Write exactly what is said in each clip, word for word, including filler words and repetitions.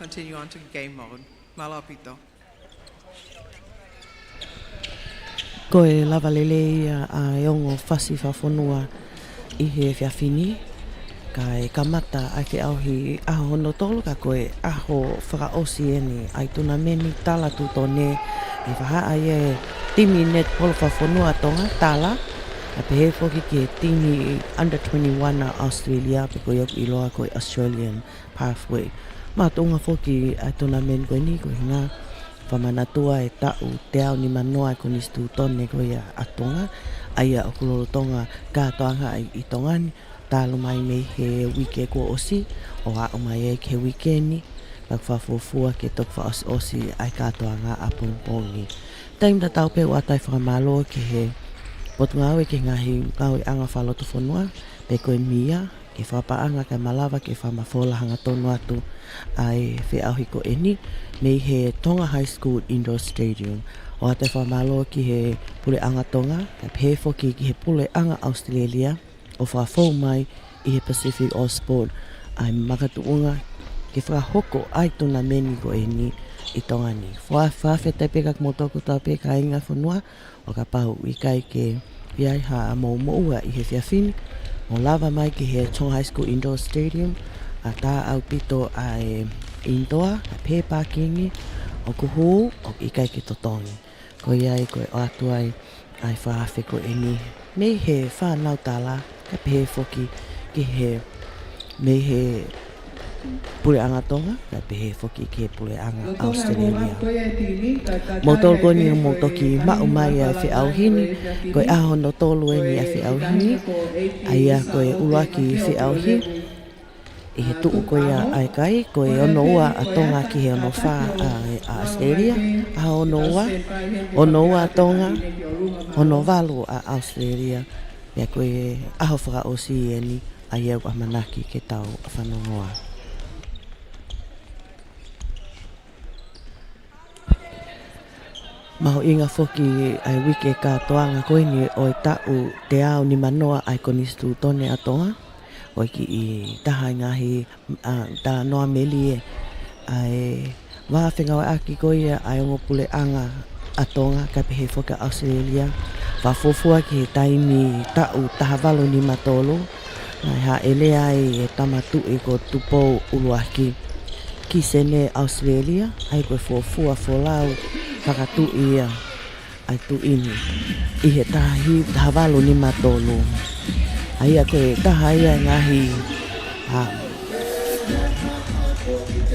Continue on to game mode. Mālō ʻaupito. Ko e lava lelei ia ʻa e ongo fasi fakafonua ʻi he efiafi ni, kae kamata ʻa e feʻauhi ʻaho hono tolu, ka ko e ʻaho fakaʻosi eni ʻa e tunameni Tala Tutone, ʻe fakahā ai ʻe he timi netipolo fakafonua ʻa Tonga, Tala, kae pehē foki ki he timi under twenty-one ʻa ʻAositelēlia, pe ko ia ʻoku ʻiloa ko e Australian Pathway. Makatuʻunga foki ʻa e tunameni ko eni, ko e ʻuhinga fakamanatu ʻa e taʻu teau nimanoa ʻa e Konisitūtone ko ia ʻa Tonga, ʻa ia ʻoku lolotonga kātoanga ai ʻi Tonga ni, talu mai mei he uike kuo ʻosi, ʻo aʻu mai ai ki he uike ni, ka ʻoku fakafuofua ke toki fakaʻosiʻosi ʻa e kātoanga ʻapongipongi. Taimi tatau pē ʻoku ʻoatu ai ʻa e fakamālō ki he Potungāue ki he Ngaahi Ngāueʻanga Fakalotofonua, pe ko e MIA, ki he fakapaʻanga kae malava ke fakamafola hangatonu atu ʻa e feʻauhi ko eni mei he Tonga High School Indoor Stadium. ʻOatu ʻa e fakamālō ki he Puleʻanga Tonga, kae pehē foki ki he Puleʻanga ʻAositelēlia, ʻo fakafou mai ʻi he Pacific All Sport, ʻa e makatuʻunga ke fakahoko ʻa e tunameni ko eni ʻi Tonga ni. Fakafetaʻi pē kia kimoutolu kotoa pē kāinga fonua, ʻo kapau ʻoku ʻikai ke ʻi ai haʻamou moʻua ʻi he efiafi ni, mou lava mai ki he Tonga High School Indoor Stadium, ʻatā ʻaupito ʻa e indoor, ʻa e pē pākingi, ʻoku hū, ʻoku ʻikai ke totongi. Ko ia ai ko e ʻoatu ai ʻa e fakaafe ko eni mei he fānau Tala, kae pehē foki ki he mei he Puleʻanga Tonga, kae pehē foki ki he Puleʻanga ʻAositelēlia. Moutolu ko eni ʻoku mou toki maʻu mai ʻa e feʻauhi ni, ko e ʻaho hono tolu eni ʻa e feʻauhi ni, ʻa ia ko e ʻuluaki feʻauhi ʻi he tuʻu ko ia ʻa e kai, ko e ono ua ʻa Tonga ki he ono fā ʻa, ʻa ʻAositelēlia, ʻaho ono ua, ono ua ʻa Tonga, ono valu ʻa ʻAositelēlia, pea ko e ʻaho fakaʻosi eni, ʻa ia ʻoku ʻamanaki ke tau fanongoa. Mahuʻinga foki ʻa e uike kātoanga ko eni ʻo e taʻu teau nimanoa ʻa e Konisitūtone ʻa Tonga, ʻo e kiʻi taha ʻi he ngaahi, ʻa, talanoa melie, ʻa e vā fengāueʻaki ko ia ʻa e ongo puleʻanga ʻa Tonga, kae pehē foki ʻa ʻAositelēlia, fakafuofua ki he taimi taʻu taha valu nima tolu, naʻe haʻele ai e tama tuʻi ko Tupou ʻUluaki ki Senē, ʻAositelēlia, ʻa ia ko e fuofua folau fakatuʻi ia ʻa e tuʻi ni ʻi he taha hi-, taha valu nima tolu. ʻA ia ko e taha ia e ngaahi, ʻa,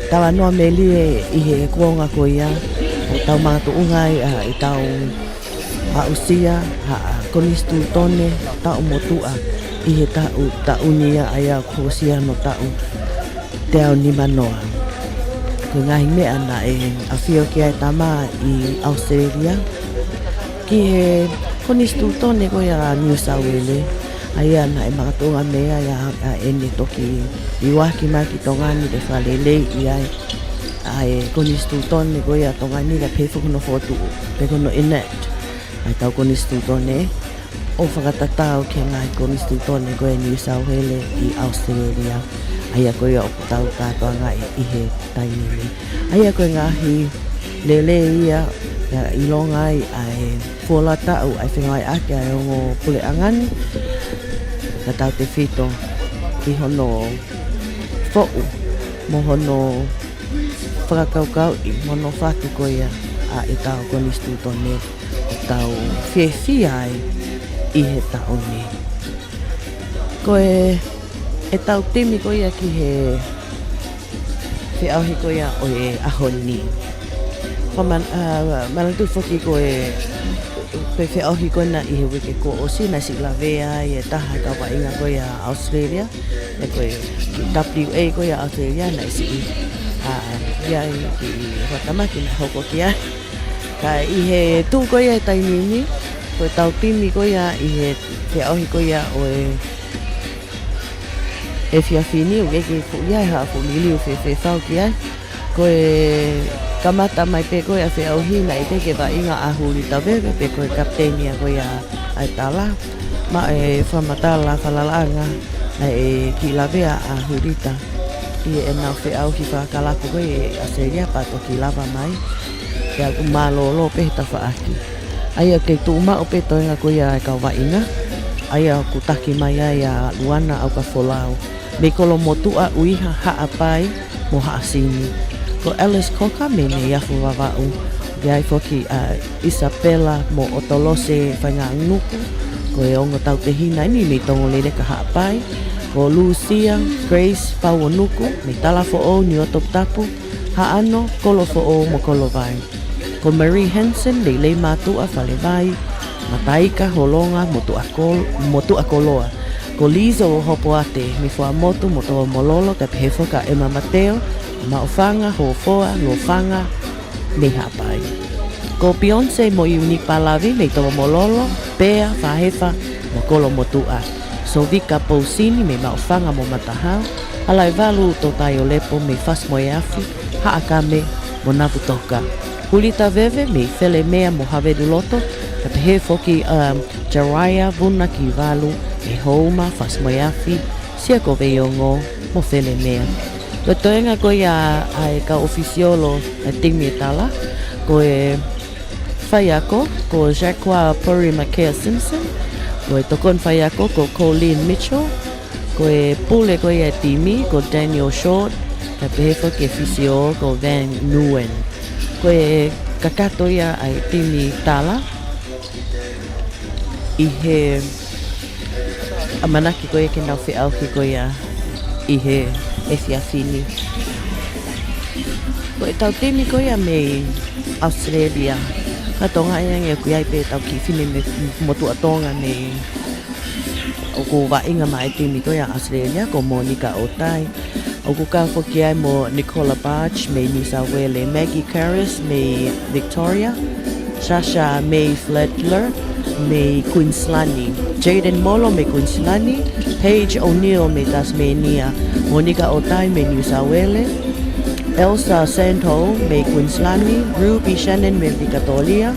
talanoa melie ʻi he kuonga ko ia, ʻoku tau makatuʻunga ai ʻa ʻetau aʻusia ha Konisitūtone taʻu motuʻa ʻi he taʻu, taʻu ni ia, ʻa ia ʻoku hoko ia hono taʻu teau nimanoa. Ko e ngaahi meʻa naʻe ʻafio ki ai e tama ʻi ʻAositelēlia ki he Konisitūtone ko ia ʻa New South Wales, ʻa ia naʻe makatuʻunga mei ai ʻa, ʻa ʻene toki liuaki mai ki Tonga ni ke fakaleleiʻi ai ʻa e Konisitūtone ko ia ʻa Tonga ni, kae pehē foki hono fokotuʻu, pe ko hono enact ʻa ʻetau Konisitūtone, ʻo fakatatau ki he ngaahi Konisitūtone ko ia ʻa New South Wales ʻi ʻAositelēlia, ʻa ia ko ia ʻoku tau kātoanga ai ʻi he taimi ni. ʻA ia ko e ngaahi lelei ia, ʻa, ʻilonga ai ʻa e folau taʻu ʻa e fengāueʻaki ʻa e ongo puleʻanga ni, ka tautefito ki hono foʻu mo hono fakakaukauʻi mo hono fatu ko ia ʻa ʻetau Konisitūtone ʻoku tau fiefia ai ʻi he taʻu ni. Ko e, ʻetau timi ko ia ki he feʻauhi ko ia ʻo e ʻaho ni. Fakaman-, ʻa, manatu foki ko e, ko e feʻauhi ko ena ʻi he uike kuo ʻosi naʻe siʻi lavea ai e taha e kau vaʻinga ko ia ʻa ʻAositelēlia, ʻa ia ko e kiʻi W A ko ia ʻa ʻAositelēlia naʻe siʻi, ʻa, ʻi ai e kiʻi fakatamaki naʻe hoko ki ai. Ka ʻi he tuʻu ko ia e taimi ni, ko ʻetau timi ko ia ʻi he feʻauhi ko ia ʻo e efiafi ni, ʻoku ʻikai ke fuʻu ʻi ai ha fuʻu liliu fēfē fau ki ai. Ko e kamata mai pē ko ia e feʻauhi naʻe teʻeki ke vaʻinga ʻa Huli Taveve, pe ko e kapiteni ia ko ia ʻa e Tala. Maʻu e fakamatala falalaʻanga ʻa e kiʻi lavea ʻa Hulita ʻi heʻenau feʻauhi fakakalapu ko ē ʻi ʻAositelēlia pea toki lava mai. Pea ʻoku mālōlō pē he tafaʻaki. ʻA ia ke tuʻu maʻu pē toenga ko ia e kau vaʻinga. ʻA ia ʻoku taki mai ai ʻa Luana ʻAukafolau mei Kolomotuʻa, ʻUiha, Haʻapai mo Haʻasini. Ko Alice Cocker mei Neiafu, Vavaʻu. ʻOku ʻi ai foki ʻa Isabella mo ʻOtolose Faingaʻanuku, ko e ongo tautehina eni mei Tongoleleka, Haʻapai. Ko Lucia Grace Pauonuku mei Talafoʻou, Niuatoputapu, Haʻano, Kolofoʻou mo Kolovai. Ko Marie Hanson mei Leimātuʻa, Falevai, Mataika, Holonga mo Tuʻakol-, mo Tuʻakoloa. Ko Lizo Hopoate mei Fuaʻamotu mo Tongomololo, kae pehē foki ʻa Emma Mateo, Maʻufanga, Hofoa, Lofanga, mei Haʻapai. Ko Beyonce mo Iuni Palavi mei Tongomololo, Pea, Fahefa mo Kolomotuʻa. Sovika Pousini mei Maʻufanga mo Matahao, Halaivalu Totaiolepo mei Fasi-mo-e-Afi, Haʻakame mo Navutoka. Hulita Veve mei Felemea mo Haveluloto, kae pehē foki ʻa Jariah Vunakivalu mei Houma, Fasi-mo-e-Afi, Siakoveiongo mo Felemea. Ko e toenga ko ia ʻa e kau ʻōfisiolo ʻa e timi e Tala, ko e faiako ko Jacqua Pori Makea Simpson, ko e tokoni faiako ko Colleen Mitchell, ko e pule ko ia e timi ko Daniel Short, kae pehē foki e fisio ko Van Nguyen. Ko e kakato ia ʻa e timi Tala ʻi he ʻamanaki ko ia ke nau feʻauhi ko ia ʻi he efiafi ni. Ko e tau timi ko ia mei ʻAositelēlia, ka Tonga ia ange ʻoku ʻi ai pē tau kiʻi fefine mei motuʻa Tonga mei ʻoku vaʻinga mai e timi ko ia ʻAositelēlia, ko Monica ʻOtai. ʻOku kau foki ai mo Nicola Barge mei New South Wales, Maggie Karras mei Victoria, Sasha May Fletcher mei Queensland, Jaden Molo mei Queensland, Paige O'Neill mei Tasmania, Monica ʻOtai mei New South Wales, Elsa Sandho mei Queensland, Ruby Shannon mei Vikatōlia,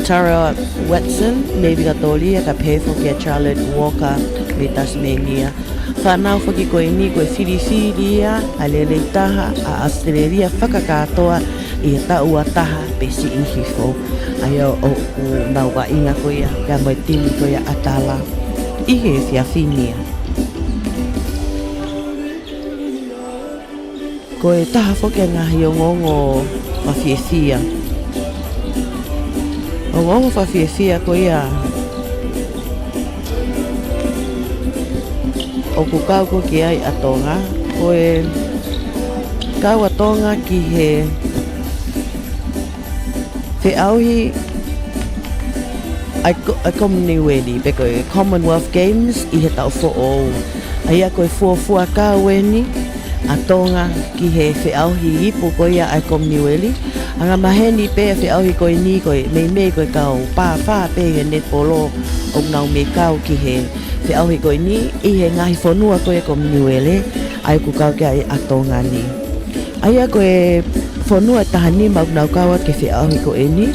Tara Watson mei Vikatōlia, kae pehē foki ʻa Charlotte Walker mei Tasmania. Fānau foki ko eni ko e filifili ia ʻa e lelei taha ʻa ʻAositelēlia fakakātoa ʻi he taʻu ua taha pe siʻi hifo. ʻA ia ʻoku nau vaʻinga ko ia pea mo e timi ko ia ʻa Tala ʻi he efiafi ni ia. Ko e taha foki ʻa e ngaahi ongoongo fafiefia. Ongoongo fafiefia ko ia ʻoku kau ko ki ai ʻa Tonga, ko e kau ʻa Tonga ki he feʻauhi ʻa e ko-, ʻa e Kominiueli, pe ko e Commonwealth Games ʻi he taʻu foʻou. ʻA ia ko e fuofua kau eni ʻa Tonga ki he feʻauhi ipu ko ia ʻa e Kominiueli. Angamaheni pē feʻauhi ko eni ko e meimei ko e kau pā fā pē he netipolo ʻoku nau mei kau ki he feʻauhi ko eni ʻi he ngaahi fonua ko ia Kominiueli, ʻa ia ʻoku kau ki ai ʻa Tonga ni. ʻA ia ko e fonua ʻe taha nima ʻoku nau kau atu ki he feʻauhi ko eni,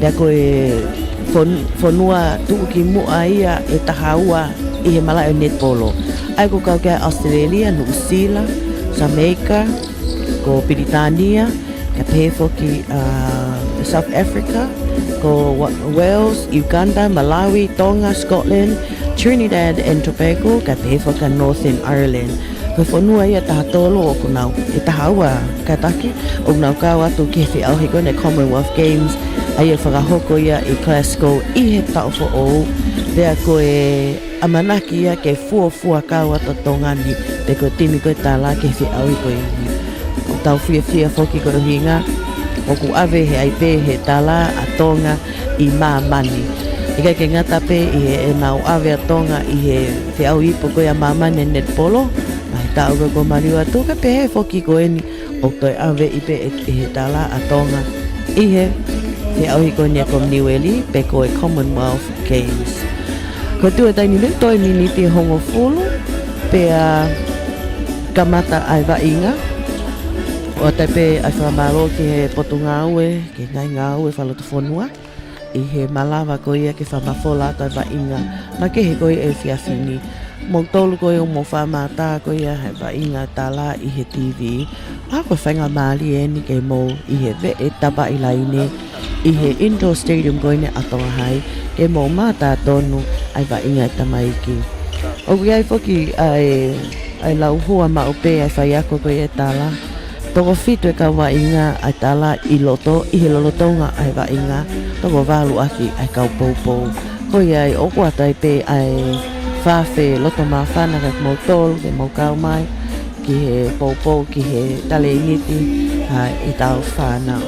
pea ko e fon-, fonua tuʻukimuʻa ia ʻe taha ua ʻi he malaʻe ʻo e netipolo. ʻA ia ʻoku kau ki ai ʻAositelēlia, Nuʻusila, Sameika, ko Pilitānia, kae pehē foki, ʻa, South Africa, ko Wa-, Wales, Uganda, Malawi, Tonga, Scotland, Trinidad and Tobago, kae pehē foki ʻa Northern Ireland. Ko e fonua ia ʻe taha tolu ʻoku nau, ʻe taha ua kātaki, ʻoku nau kau atu ki he feʻauhi ko eni Commonwealth Games, ʻa ia ʻe fakahoko ia ʻi Glasgow ʻi he taʻu foʻou, pea ko e ʻamanaki ia ke fuofua kau atu ʻa Tonga ni, pe ko e timi ko ia ʻa Tala ki he feʻauhi ko eni. ʻOku tau fiefia foki ko e ʻuhinga ʻoku ʻave he ʻai pē he Tala ʻa Tonga ʻi māmani. ʻIkai ke ngata pē ʻi heʻenau ʻave ʻa Tonga ʻi he feʻauhi ipu ko ia ʻa māmani netipolo, mei he taʻu ko ē kuo maliu atu, kae pehē foki ko eni ʻoku toe ʻave ʻi pē ʻe, ʻe he Tala ʻa Tonga ʻi he feʻauhi ko eni ʻa e Kominiueli pe ko e Commonwealth Games. Ko e tuʻu e taimi ni toe miniti ʻe hongofulu pea kamata ʻa e vaʻinga. ʻOatu pē ʻa e fakamālō ki he Potungāue, ki he ngaahi ngāue fakalotofonua ʻi he malava ko ia ke fakamafola atu ʻa e vaʻinga makehe ko ia ʻi he efiafi ni. Moutolu ko ē ʻoku mou faʻa mātā ko ia he vaʻinga tala ʻi he T V. ʻA ko e faingamālie eni ke mou ʻi he veʻe tapaʻi laine ʻi he indoor stadium ko eni ʻa Tonga High, ke mou mātā tonu ʻa e vaʻinga e tamaiki. ʻOku ʻi ai foki ʻa e, ʻa e lauhua maʻu pē ʻa e faiako ko ia e tala. Toko fitu e kau vaʻinga ʻa e tala ʻi loto, ʻi he lolotonga ʻa e vaʻinga, toko valu ʻaki ʻa e kau poupou. Ko ia ai ʻoku ʻoatu ai pē ʻa e fafe loto māfana kia moutolu, ke mou kau mai ki he poupou, ki he talēniti ʻa ʻetau fānau.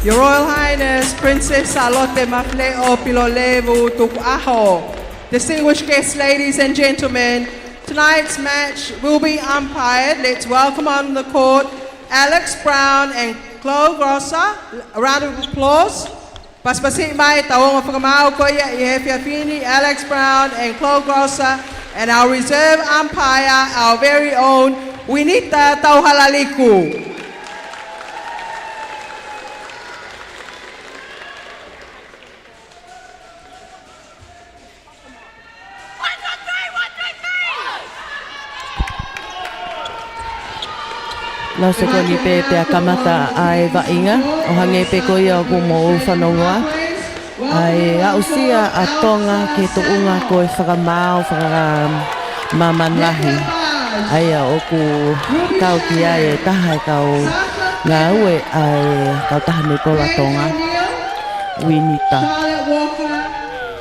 Your Royal Highness, Princess Sālote Mafileʻo Pilolevu Tukuʻaho. Distinguished guests, ladies and gentlemen, tonight's match will be umpired. Let's welcome on the court Alex Brown and Chloe Grosser. A round of applause. Pasipasi mai, tau ongo fakamaau ko ia ʻi he efiafi ni, Alex Brown and Chloe Grosser, and our reserve umpire, our very own Winita Tauhalaliku. One, two, three, one, two, three. Lau sekoni pē pea kamata ʻa e vaʻinga, ʻo hangē pē ko ia ʻoku mou fanongoa. ʻA e aʻusia ʻa Tonga ki he tuʻunga ko e fakamaau, fakamāmani lahi. ʻA ia ʻoku kau ki ai e taha e kau ngāue ʻa e kautaha nūpepa Tonga, Winita. Charlotte Walker,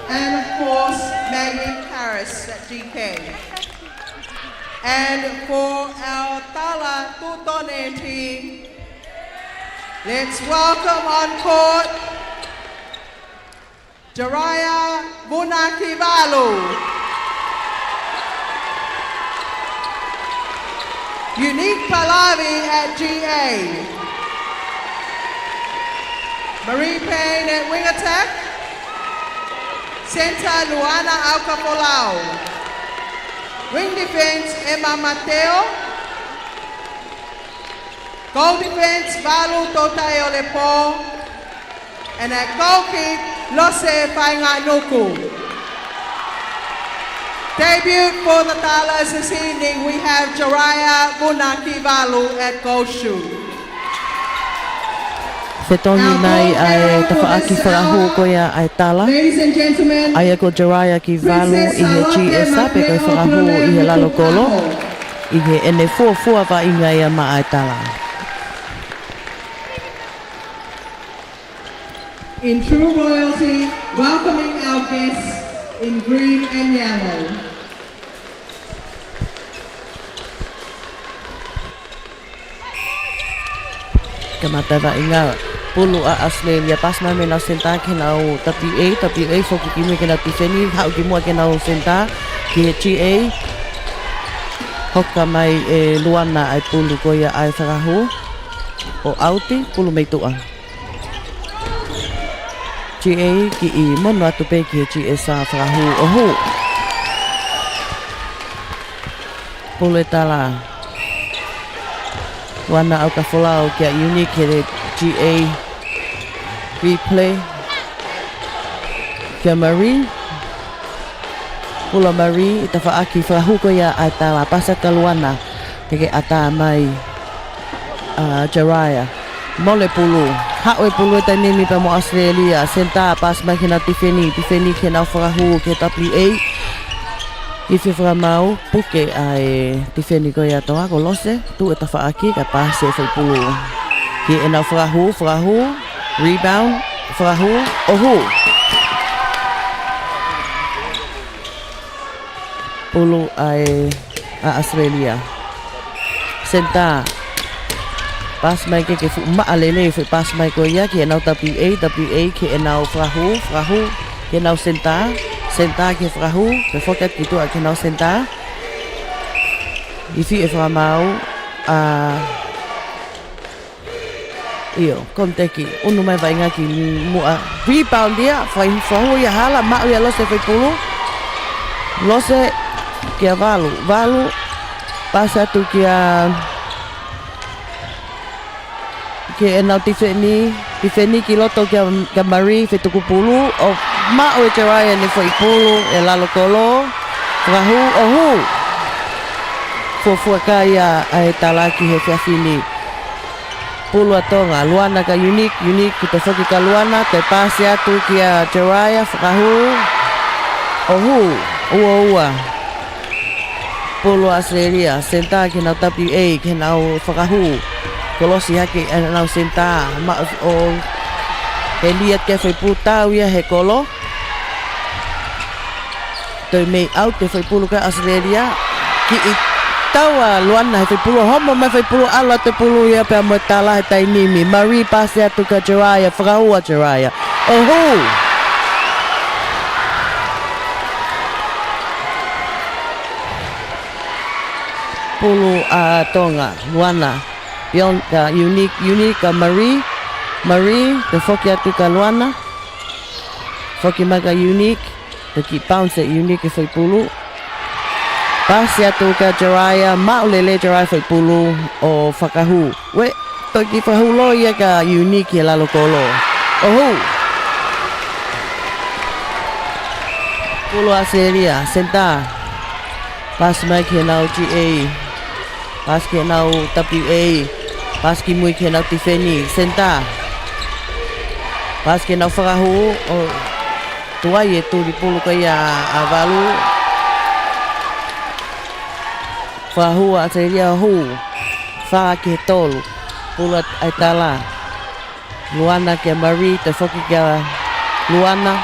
and of course, Maggie Harris at G K. And for our Tala Tūtone team, let's welcome on court Jariah Vunakivalu, Unique Palavi at G A, Marie Payne at wing attack, Centre Luana Aukafolau. Wing defense, Emma Mateo. Goal defense, Valu Totaiolopō. And at goal kick, Lose Fainganuku. Debut for the Talas this evening, we have Jariah Vunakivalu at goal shoot. Fetongi mai ʻa e tafaʻaki fakahū ko ia ʻa e Tala. Ladies and gentlemen, ʻa ia ko Jariah Kivalu ʻi he Princess Salote G S A, pe ko e fakahū ʻi he Lalo Kolo. ʻI heʻene fuofua vaʻinga ia maʻa e Tala. In true royalty, welcoming our guests in green and yellow. Kamata vaʻinga, pulu ʻa ʻAositelēlia, pasi mai mei heʻenau senitā ki heʻenau W A, W A foki ki mui ki heʻenau tifeni, haʻu ki muʻa ki heʻenau senitā, ki he G A. Hoka mai ʻe Luana ʻa e pulu ko ia ʻa e fakahū, ʻo ʻauti, pulu mei tuʻa. G A kiʻi mono atu pē ki he G S A fakahū ʻo hū. Pulu ʻe Tala. Luana Aukafolau kia Unique he G A replay. Kia Marie. Pulu ʻa Marie ʻi he tafaʻaki fakahū ko ia ʻa e Tala, pasi atu kia Luana. Teʻeki ʻatā mai ʻa Jariah. Mole pulu. Haʻu e pulu he taimi ni pea mo ʻAositelēlia. Senitā, pasi mai ki heʻenau tifeni. Tifeni ki heʻenau fakahū ki he W A. Ifi fakamaau, puke ʻa e tifeni ko ia ʻa Tonga, ko Lose, tuʻu e tafaʻaki, kae pasi e foʻi pulu ki heʻenau fakahū, fakahū, rebound, fakahū, ʻo hū. Pulu ʻa e, ʻa ʻAositelēlia. Senitā. Pasi mai ke, ke fuʻu maʻa lelei foʻi pasi mai ko ia ki heʻenau W A, W A ki heʻenau fakahū, fakahū ki heʻenau senitā, senitā ki he fakahū, pea foki atu ki tuʻa ki heʻenau senitā. Ifi e fakamaau, ʻa ʻIo, Komoteki, ʻunu mai vaʻinga ki muʻa. Rebound ia, fai fakahū ia hala, maʻu ia Lose foʻi pulu. Lose kia Valu, Valu, pasi atu kia, kia heʻenau tifeni, tifeni ki loto kia, kia Marie, fetuku pulu, ʻo maʻu ʻe Jariah ʻene foʻi pulu, ʻi he Lalo Kolo, fakahū, ʻo hū. Fuofua kai ʻa e Tala ki he efiafi ni. Pulu ʻa Tonga, Luana kia Unique, Unique ki he foki kia Luana, toe pasi atu kia Jariah, fakahū, ʻo hū, ua ua. Pulu ʻa ʻAositelēlia, senitā ki heʻenau W A, ki heʻenau fakahū, kolosi hake ʻenau senitā, maʻu ʻo, he liat ke foʻi pulu tau ia he kolo. Toe mei ʻauti e foʻi pulu kia ʻAositelēlia. Kiʻi tau ʻa Luana he foʻi pulu, homo mai foʻi pulu, ʻalu atu e pulu ia pea mo e Tala he taimi ni. Marie pasi atu kia Jariah, fakahū ʻa Jariah. ʻO hū! Pulu ʻa Tonga, Luana. Pion kia Unique, Unique kia Marie. Marie, toe foki atu kia Luana. Foki mai kia Unique. Toe kiʻi bounce ʻe Unique e foʻi pulu. Pasi atu kia Jariah, maʻu lelei Jariah foʻi pulu ʻo fakahū. Ue, toe kiʻi fakahū loi ia kia Unique he Lalo Kolo. ʻO hū. Pulu ʻa ʻAositelēlia, senitā. Pasi mai ki heʻenau G A. Pasi ki heʻenau W A. Paasi ki mui ki heʻenau tifeni, senitā. Paasi ki heʻenau fakahū, ʻo tuai e tuli pulu ko ia ʻa Valu. Fakahū ʻa ʻAositelēlia, hū. Fā ki he tolu. Pulu ʻa e tala. Luana kia Marie, toe foki kia Luana.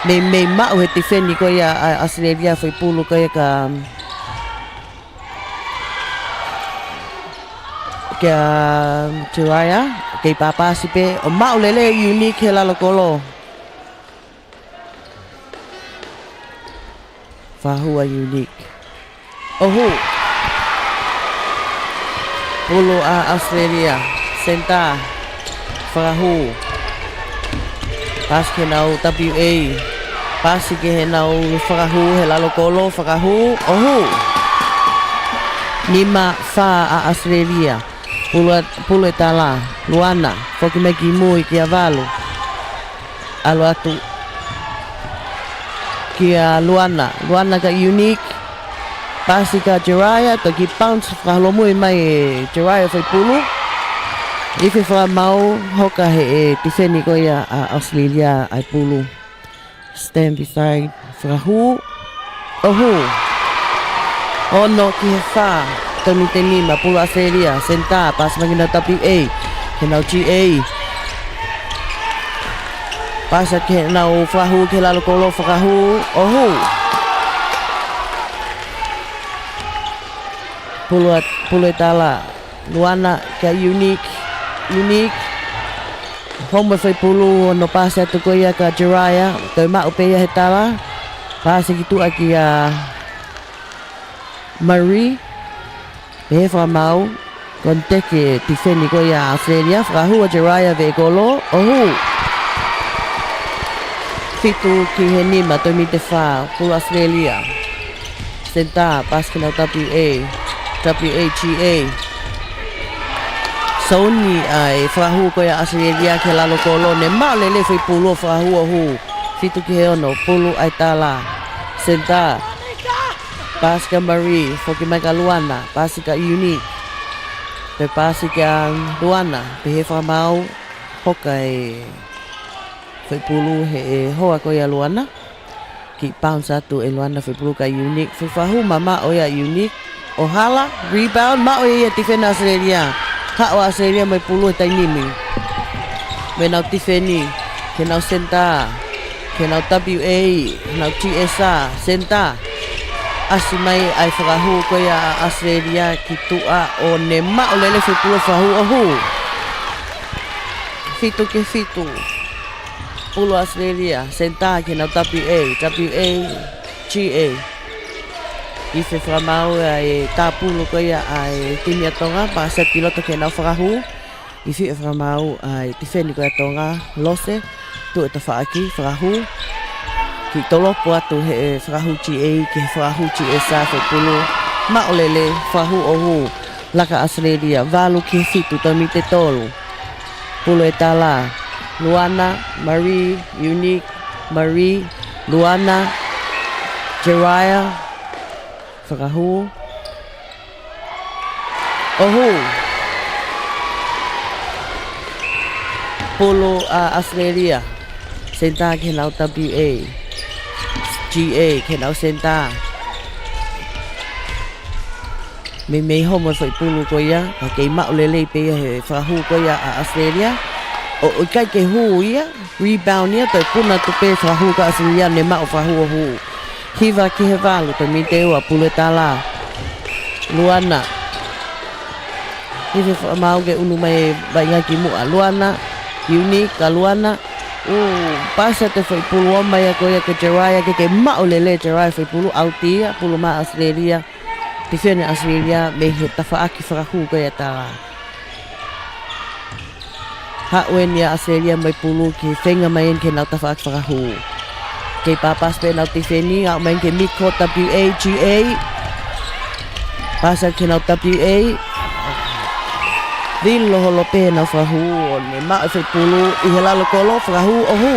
Meimei maʻu he tifeni ko ia ʻa ʻAositelēlia foʻi pulu ko ia ka kia Jeriah, kei pāpasi pē, ʻo maʻu lelei ʻa Unique he lalo kolo. Fakahū ʻa Unique. ʻO hū. Pulu ʻa ʻAositelēlia. Senitā. Fakahū. Paasi ki heʻenau W A. Paasi ki heʻenau fakahū he lalo kolo, fakahū. ʻO hū. Nima fā ʻa ʻAositelēlia. Pulu ʻa, pulu e tala. Luana. Foki mai ki mui kia Valu. ʻAlu atu kia Luana. Luana kia Unique. Paasi kia Jeriah, toki bounce fakaholomui mai ʻe Jeriah foʻi pulu. ʻIfe fakamaau, hoka he tifeni ko ia ʻa ʻAositelēlia ʻa e pulu. Stand beside, fakahū. ʻO hū. Ono ki he fā, toe miniti nima, pulu ʻa ʻAositelēlia, senitā, paasi mai ki heʻenau W A, ki heʻenau G A. Paasi ki heʻenau fakahū ki he lalo kolo, fakahū, ʻo hū. Pulu ʻa, pulu e tala, Luana kia Unique, Unique. Homo e foʻi pulu, ʻo ne paasi atu ko ia kia Jeriah, toe maʻu pē ia he tala. Paasi ki tuʻa kia Marie, pehē fakamaau, contact e tifeni ko ia ʻa ʻAositelēlia, fakahū ʻa Jeriah veʻe kolo, ʻo hū. Fitu ki he nima, toe miniti fā, pulu ʻa ʻAositelēlia. Senitā, paasi ki heʻenau W A, W A G A. Sauni ʻa e fakahū ko ia ʻa ʻAositelēlia ki he lalo kolo, ne maʻu lelei foʻi pulu ʻo fakahū ʻo hū. Fitu ki he ono, pulu ʻa e tala. Senitā. Paasi kia Marie, foki mai kia Luana, paasi kia Unique. Toe paasi kia Luana, pehē fakamaau, hoka e foʻi pulu he ʻe hoa ko ia ʻa Luana. Kiʻi bounce atu ʻe Luana foʻi pulu kia Unique. Foʻi fakahū mamaʻo ia ʻa Unique. ʻO hala, rebound, maʻu ia ʻe he tifeni ʻa ʻAositelēlia. Haʻu ʻa ʻAositelēlia mo e pulu he taimi ni. Mei heʻenau tifeni, ki heʻenau senitā, ki heʻenau W A, heʻenau G S R, senitā. ʻAsi mai ʻa e fakahū ko ia ʻa ʻAositelēlia ki tuʻa ʻo ne maʻu lelei foʻi pulu ʻo fakahū ʻo hū. Fitu ki he fitu. Pulu ʻa ʻAositelēlia, senitā ki heʻenau W A, W A G A. ʻIfe fakamaau ʻa e tā pulu ko ia ʻa e timi ʻa Tonga, paasi atu ki loto ki heʻenau fakahū. ʻIfe fakamaau ʻa e tifeni ko ia ʻa Tonga, Lose, tuʻu e tafaʻaki, fakahū. Kiʻi tolopo atu he fakahū G A, ki he fakahū G S R foʻi pulu. Maʻu lelei, fakahū ʻo hū. Laka ʻAositelēlia, valu ki he fitu, toe miniti tolu. Pulu e tala, Luana, Marie, Unique, Marie, Luana, Jeriah, fakahū. ʻO hū. Pulu ʻa ʻAositelēlia. Senitā ki heʻenau W A. G A ki heʻenau senitā. Meimei homo e foʻi pulu ko ia, ka kei maʻu lelei pē ia he fakahū ko ia ʻa ʻAositelēlia. ʻO, ʻo ʻikai ke hū ia, rebound ia, toe puna atu pē fakahū ko ia ʻa ʻAositelēlia ne maʻu fakahū ʻo hū. Hiva ki he valu, toe miniti ua, pulu e tala. Luana. ʻIfe fakamaau ke unu mai e vaʻinga ki muʻa. Luana, Unique kia Luana. ʻŪ, paasi atu e foʻi pulu ʻo ʻomai ia ko ia kia Jeriah, kei maʻu lelei ʻe Jeriah e foʻi pulu, ʻauti ia, pulu maʻa ʻAositelēlia. Tifeni ʻa ʻAositelēlia mei he tafaʻaki fakahū ko ia ʻa e tala. Haʻu eni ʻa ʻAositelēlia mo e pulu, kei feinga mai eni ki heʻenau tafaʻaki fakahū. Kei pāpasi pē ʻenau tifeni, aʻu mai eni ki he midcourt, W A G A. Paasi atu ki heʻenau W A. Vilo holo pē ʻenau fakahū, ʻo ne maʻu e foʻi pulu ʻi he lalo kolo, fakahū ʻo hū.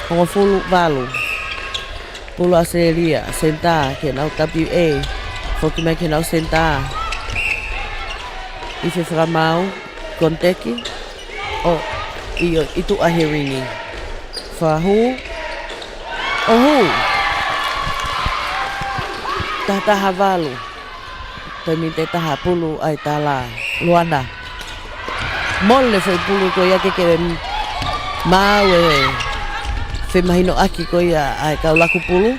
Hongofulu valu. Pulu ʻa ʻAositelēlia, senitā ki heʻenau W A. Foki mai ki heʻenau senitā. ʻIfe fakamaau, koniteki, ʻo, ʻi, ʻi tuʻa he ringi. Fakahū, ʻo hū. Taha taha valu. Taimi te taha pulu ai tala. Luana. Mole foʻi pulu ko ia ke ke maau e femahinoʻaki ko ia ʻa e kau laku pulu.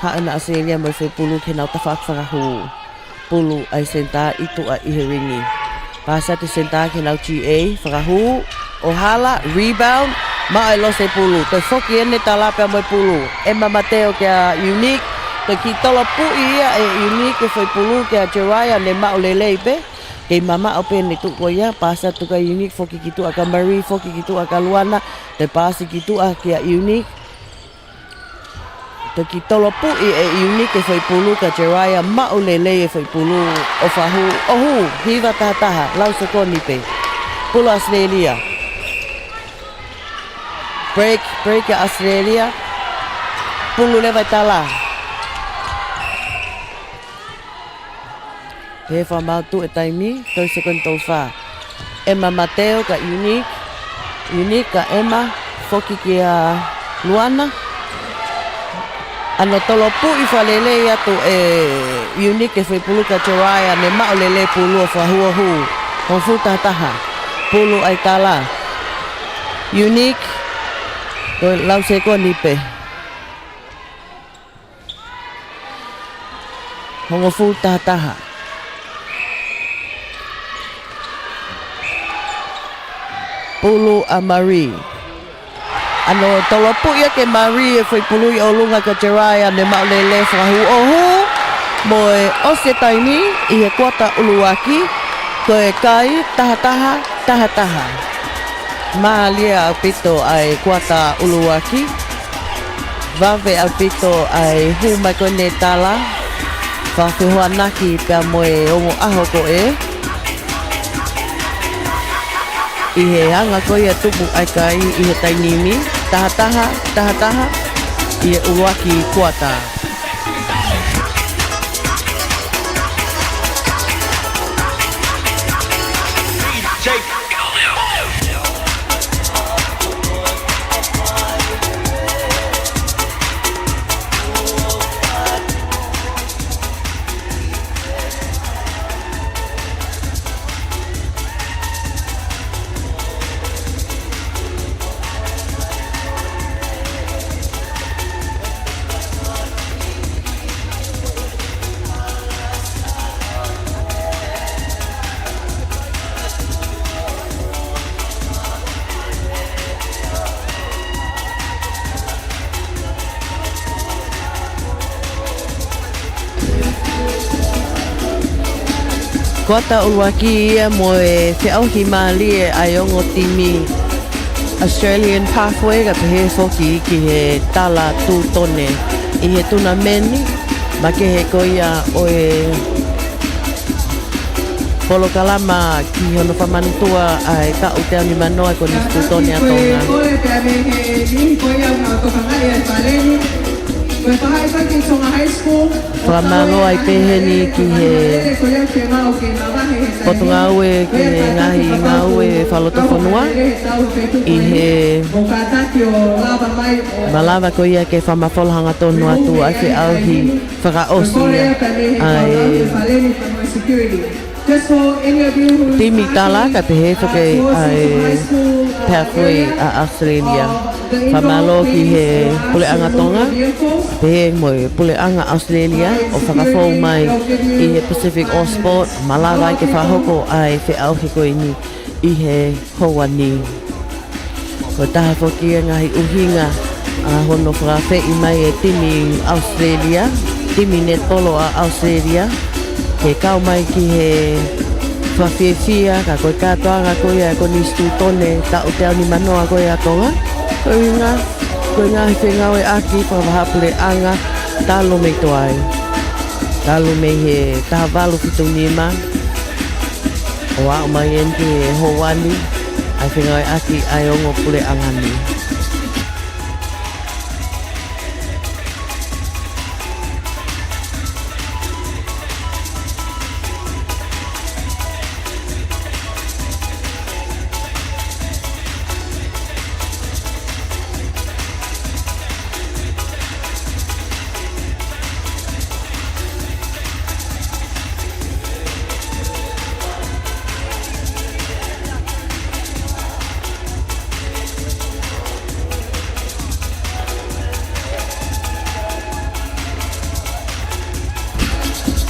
Haʻu ʻa ʻAositelēlia mo e foʻi pulu ke nau tafaʻaki fakahū. Pulu ʻa e senitā ʻi tuʻa ʻi he ringi. Pāsi atu senitā ke nau G A, fakahū, ʻo hala, rebound, maʻu e lose pulu. Toe foki ʻene tala pea mo e pulu. Ema Mateo kia Unique, toe kiʻi tolopuʻi ia ʻe Unique e foʻi pulu kia Jeriah ne maʻu lelei pē. Kei mamaʻo pē ʻene tuʻu ko ia, pāsi atu kia Unique foki ki tuʻa kia Marie, foki ki tuʻa kia Luana, toe pāsi ki tuʻa kia Unique. Toe kiʻi tolopuʻi ʻe Unique e foʻi pulu kia Jeriah, maʻu lelei e foʻi pulu ʻo fakahū, ʻo hū, hiva taha taha, lau sekoni pē. Pulu ʻAositelēlia. Break, break ʻa ʻAositelēlia. Pulu leva e tala. Pehē fakamaau tuʻu e taimi, tolu sekoni tolu fā. Ema Mateo kia Unique, Unique kia Ema, foki kia Luana. ʻAno tolopuʻi fakalelei atu ʻe Unique e foʻi pulu kia Jeriah, ne maʻu lelei pulu ʻo fakahū ʻo hū. Hongofulu taha taha. Pulu ʻa e tala. Unique, toe lau sekoni pē. Hongofulu taha taha. Pulu ʻa Marie. ʻAno tolopuʻi ʻe Marie e foʻi pulu ʻi ʻolunga kia Jeriah ne maʻu lelei fakahū ʻo hū. Mo e ʻosi e taimi ʻi he kuata ʻuluaki, ko e kai taha taha, taha taha. Mālie ʻaupito ʻa e kuata ʻuluaki. Vave ʻaupito ʻa e hū mai ko eni e tala. Fakafehoanaki pea mo e ongo ʻaho ko ē. ʻI he anga ko ia tupu ʻa e kai ʻi he taimi ni. Taha taha, taha taha. ʻI he ʻuluaki kuata. Kuata ʻuluaki ia mo e feʻauhi mālie ʻa e ongo timi Australian Pathway, ka pehē foki ki he tala Tutone ʻi he tunameni makehe ko ia ʻo e polokalama ki hono fakamanatu ʻa e taʻu teau nimanoa Konisitūtone ʻa Tonga. Fakamālō ai pē heni ki he Potungāue ki he ngaahi ngāue fakalotofonua ʻi he malava ko ia ke fakamafola hangatonu atu ʻa e feʻauhi fakaʻosi ʻa e timi tala ka pehē foki ʻa e Pathway ʻa ʻAositelēlia. Fakamālō ki he puleʻanga Tonga, pehē mo e puleʻanga ʻAositelēlia ʻo fakafou mai ʻi he Pacific All Sport, malava ai ke fakahoko ʻa e feʻauhi ko eni ʻi he houa ni. Ko e taha foki ia ngaahi ʻuhinga ʻa hono fakaafeʻi mai e timi ʻAositelēlia, timi netipolo ʻa ʻAositelēlia, ke kau mai ki he fakafiefia, ka ko e kātoanga ko ia e Konisitūtone taʻu teau nimanoa ko ia ʻa Tonga. Ko e ʻuhinga, ko e ngaahi fengāueʻaki fakavahaʻapuleʻanga talu mei tuai. Talu mei he taha valu fitu nima, ʻo aʻu mai eni ki he houa ni, ʻa e fengāueʻaki ʻa e ongo puleʻanga ni.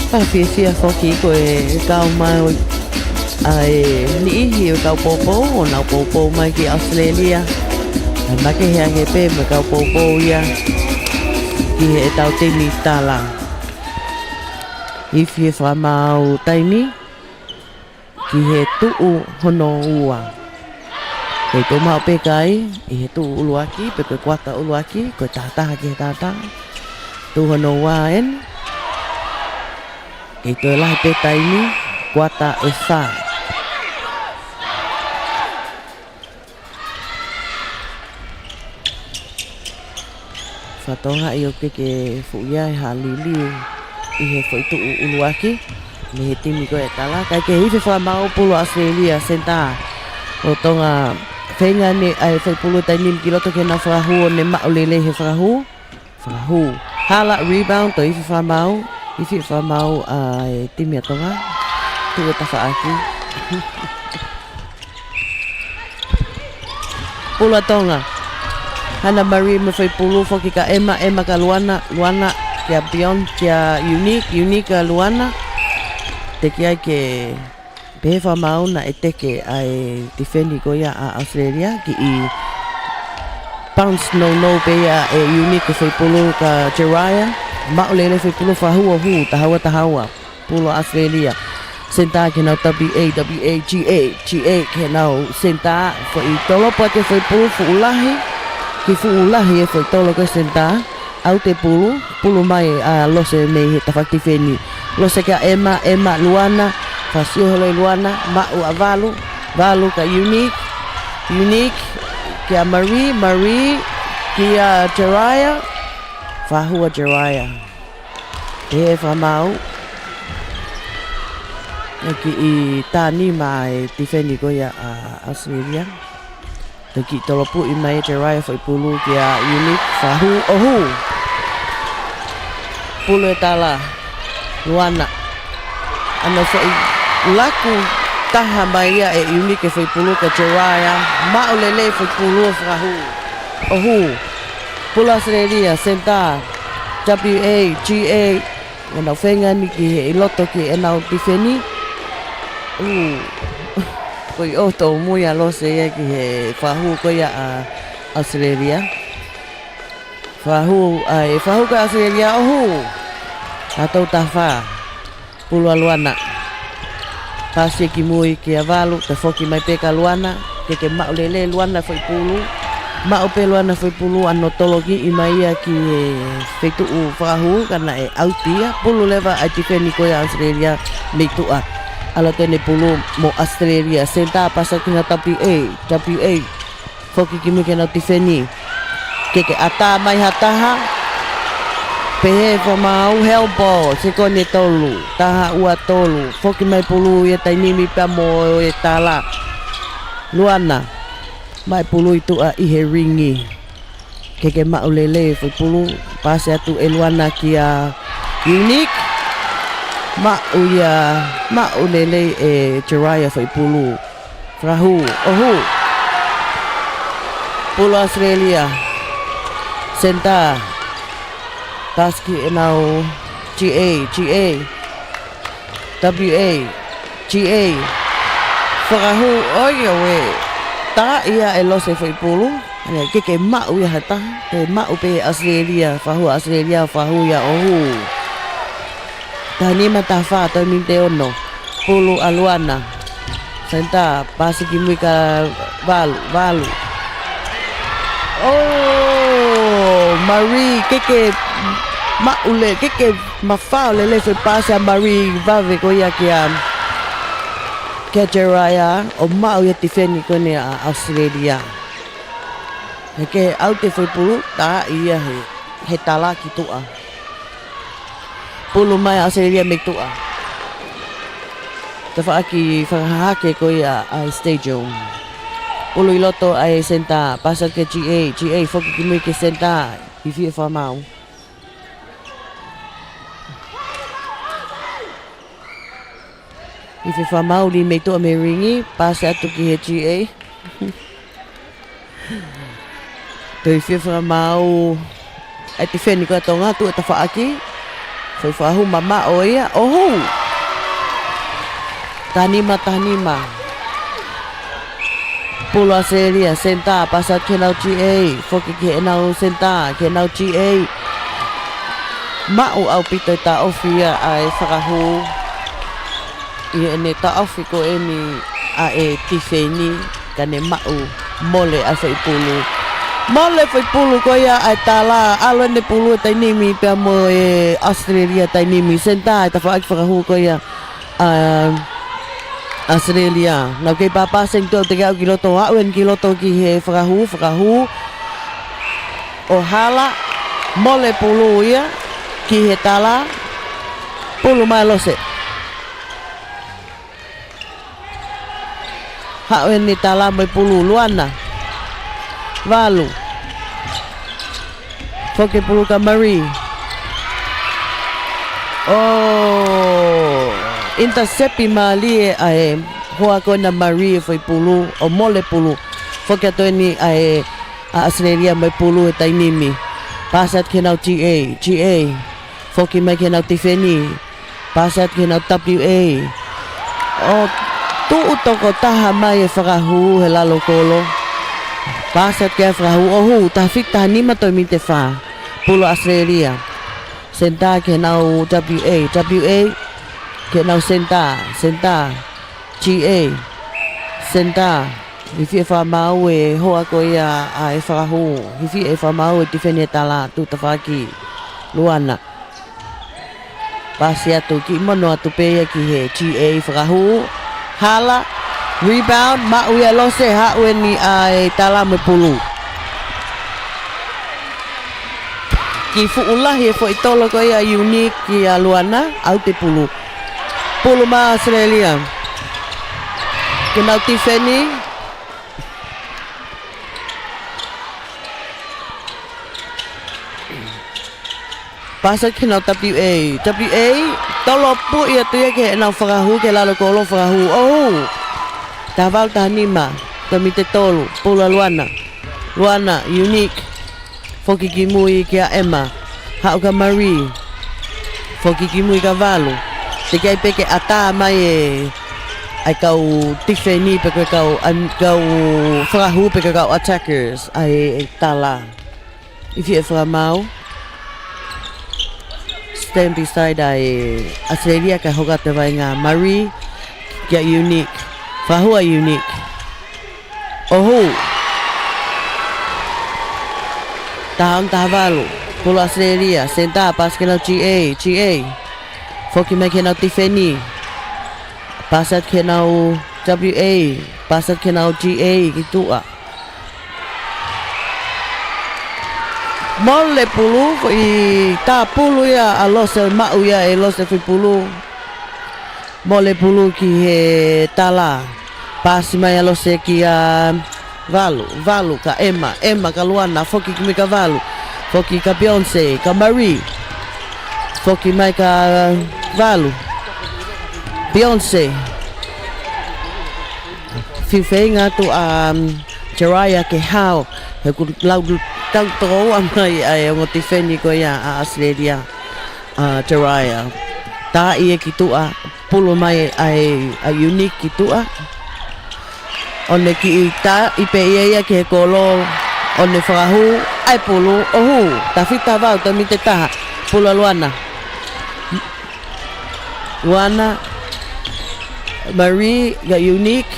Fakafiefia foki ko e kau mai ʻa e niʻihi ʻo e kau poupou, ʻo nau poupou mai ki ʻAositelēlia. ʻAi makehe ange pē mo e kau poupou ia ki heʻetau timi tala. Ifi e fakamaau taimi ki he tuʻu hono ua. Kei tuʻu maʻu pē kai ʻi he tuʻu ʻuluaki, pe ko e kuata ʻuluaki, ko e tahataha ki he tahataha. Tuʻu hono ua eni. Kei toe lahi pē taimi, kuata ʻe fā. Fakatonga ʻio ke ke fuʻu ia e ha liliu ʻi he foʻi tuʻu ʻuluaki mei he timi ko e tala. Kae kehe, ifi e fakamaau, pulu ʻa ʻAositelēlia, senitā ʻo Tonga. Feinga ni ʻa e foʻi pulu taimi ni ki loto ke nau fakahū ʻo ne maʻu lelei he fakahū. Fakahū. Hala, rebound, toe ifi e fakamaau. Ifi e fakamaau ʻa e timi ʻa Tonga. Tuʻu e tafaʻaki. Pulu ʻa Tonga. Hana Marie mo e foʻi pulu, foki kia ʻEma, ʻEma kia Luana, Luana kia Beyond, kia Unique, Unique kia Luana. Teʻeki ai ke pehē e fakamaau naʻe teke ʻa e tifeni ko ia ʻa ʻAositelēlia, kiʻi bounce nounou pē ia ʻe Unique e foʻi pulu kia Jeriah. Maʻu lelei e foʻi pulu, fakahū ʻo hū, taha ua, taha ua. Pulu ʻa ʻAositelēlia. Senitā ki heʻenau W A, W A, G A, G A ki heʻenau senitā. Foʻi tolopu atu e foʻi pulu, fuʻu lahi. Kiʻi fuʻu lahi e foʻi tolo ko e senitā. ʻAuti e pulu, pulu mai ʻa Lose mei he tafaʻaki tifeni. Lose kia ʻEma, ʻEma, Luana. Fakasio holo ʻe Luana, maʻu ʻa Valu. Valu kia Unique. Unique kia Marie, Marie kia Jeriah. Fakahū ʻa Jeriah. Pehē e fakamaau. ʻE kiʻi tā nima e tifeni ko ia ʻa ʻAositelēlia. Toe kiʻi tolopuʻi mai ʻe Jeriah e foʻi pulu kia Unique, fakahū ʻo hū. Pulu e tala, Luana. ʻAna foʻi laku taha mai ia ʻe Unique e foʻi pulu kia Jeriah. Maʻu lelei e foʻi pulu ʻo fakahū ʻo hū. Pulu ʻa ʻAositelēlia, senitā, W A, G A, ʻenau feinga ni ki he ʻi loto ki heʻenau tifeni. ʻŪ. Ko e ʻoho tōmui ʻa Lose ia ki he fakahū ko ia ʻa ʻAositelēlia. Fakahū, ʻa e fakahū ko ia ʻa ʻAositelēlia ʻo hū. Taha tolu, taha fā. Pulu ʻa Luana. Pasi ki mui kia Valu, toe foki mai pē kia Luana, ke ke maʻu lelei Luana e foʻi pulu. Maʻu pē Luana e foʻi pulu, ʻano tolokiʻi mai ia ki he feituʻu fakahū, ka naʻe ʻauti ia. Pulu leva ʻa e tifeni ko ia ʻa ʻAositelēlia mei tuʻa. ʻAlu atu eni e pulu mo ʻAositelēlia, senitā, pasi ki heʻenau W A, W A. Foki ki mui ki heʻenau tifeni. Ke ke ʻatā mai ha taha. Pehē e fakamaau, hell ball, sekoni ʻe tolu. Taha ua tolu. Foki mai pulu ia taimi ni pea mo e tala. Luana. Maʻu e pulu ʻi tuʻa ʻi he ringi. Ke ke maʻu lelei e foʻi pulu. Pasi atu ʻe Luana kia Unique. Maʻu ia, maʻu lelei ʻe Jeriah e foʻi pulu. Fakahū ʻo hū. Pulu ʻa ʻAositelēlia. Senitā. Pasi ki heʻenau G A, G A. W A, G A. Fakahū ʻo ia ʻe tā ia ʻe Lose e foʻi pulu. ʻAi ke ke maʻu ia ha taha. Ke maʻu pē ʻe ʻAositelēlia. Fakahū ʻa ʻAositelēlia, fakahū ia ʻo hū. Taha nima, taha fā, toe miniti ʻe ono. Pulu ʻa Luana. Senitā, pasi ki mui kia Valu, Valu. ʻOu, Marie, ke ke maʻu lelei, ke ke mafao lelei e foʻi pasi ʻa Marie, vave ko ia kia, kia Jeriah, ʻo maʻu ia e tifeni ko eni ʻa ʻAositelēlia. He ke ʻauti e foʻi pulu, tā ia he, he tala ki tuʻa. Pulu mai ʻa ʻAositelēlia mei tuʻa. Tafaʻaki fakahahake ko ia ʻa e stadium. Pulu ʻi loto ʻa e senitā, pasi kia G A, G A foki ki mui ki he senitā, ifi e fakamaau. Ifi e fakamaau, lī mei tuʻa mei he ringi, pasi atu ki he G A. Toe ifi e fakamaau, ʻa e tifeni ko ia ʻa Tonga, tuʻu e tafaʻaki. Foʻi fakahū mamaʻo ia, ʻo hū. Taha nima, taha nima. Pulu ʻAositelēlia, senitā, paasi atu ki heʻenau G A, foki ki heʻenau senitā, ki heʻenau G A. Maʻu ʻaupito e taʻofi ia ʻa e fakahū. ʻI heʻene taʻofi ko eni ʻa e tifeni, ka ne maʻu mole ʻa e foʻi pulu. Mole foʻi pulu ko ia ʻa e tala, ʻalu eni e pulu he taimi ni pea mo e ʻAositelēlia he taimi ni. Senitā ʻa e tafaʻaki fakahū ko ia ʻa ʻAositelēlia. Nau kei pāpā seni tō te kau ki loto, aʻu eni ki loto ki he fakahū, fakahū. ʻO hala, mole pulu ia, ki he tala, pulu mai Lose. Haʻu eni tala mo e pulu, Luana. Valu. Foki pulu kia Marie. ʻO intercept mālie ʻa e hoa ko ena Marie e foʻi pulu, ʻo mole pulu. Foki atu eni ʻa e ʻa ʻAositelēlia mo e pulu he taimi ni. Paasi atu ki heʻenau G A, G A. Foki mai ki heʻenau tifeni. Paasi atu ki heʻenau W A. ʻO tuʻu tokotaha mai e fakahū he lalo kolo. Paasi atu ki ai e fakahū ʻo hū, taha fitu taha nima, toe miniti ʻe fā. Pulu ʻAositelēlia. Senitā ki heʻenau W A, W A. Ki heʻenau senitā, senitā. G A. Senitā. Hifo e fakamaau e hoa ko ia ʻa e fakahū. Hifo e fakamaau e tifeni e tala, tuʻu tafaʻaki Luana. Paasi atu, kiʻi mono atu pē ia ki he G A fakahū. Hala, rebound, maʻu ia Lose, haʻu eni ʻa e tala mo e pulu. Kiʻi fuʻu lahi e foʻi tolo ko ia Unique kia Luana, ʻalu e pulu. Pulu mai ʻAositelēlia. Ki heʻenau tifeni. Paasi ki heʻenau W A. W A, tolo puʻi atu ia ki heʻenau fakahū, ki he lalo kolo fakahū. ʻO hū. Taha valu taha nima. Toe miniti ʻe tolu. Pulu ʻa Luana. Luana, Unique. Foki ki mui kia Emma. Haʻu kia Marie. Foki ki mui kia Valu. Teʻeki ai pē ke ʻatā mai e, ʻa e kau tifeni pe ko e kau, ʻa e kau fakahū pe ko e kau attackers. ʻA e, e tala. Hifo e fakamaau. Stand beside ʻa e ʻAositelēlia kae hoko atu e vaʻinga. Marie kia Unique. Fakahū ʻa Unique. ʻO hū. Taha ono taha valu. Pulu ʻAositelēlia. Senitā, paasi ki heʻenau G A, G A. Foki mai ki heʻenau tifeni. Paasi atu ki heʻenau W A. Paasi atu ki heʻenau G A ki tuʻa. Mole pulu, foʻi tā pulu ia ʻa Lose, maʻu ia ʻe Lose foʻi pulu. Mole pulu ki he tala. Paasi mai ʻa Lose kia Valu, Valu kia Emma, Emma kia Luana, foki ki mui kia Valu. Foki kia Beyonce, kia Marie. Foki mai kia Valu. Beyonce. Fiu feinga atu ʻa, um, Jariah ke hao. He kuo lau tau toko ua mai ʻa e ongo tifeni ko ia ʻa ʻAositelēlia. ʻA Jariah. Tā ia ki tuʻa, pulu mai ʻa e, ʻa Unique ki tuʻa. ʻO ne kiʻi tā, ʻi pē ia ia ki he kolo, ʻo ne fakahū, ʻa e pulu, ʻo hū, taha fitu taha valu, toe miniti ʻe taha, pulu ʻa Luana. Luana, Marie, kia Unique,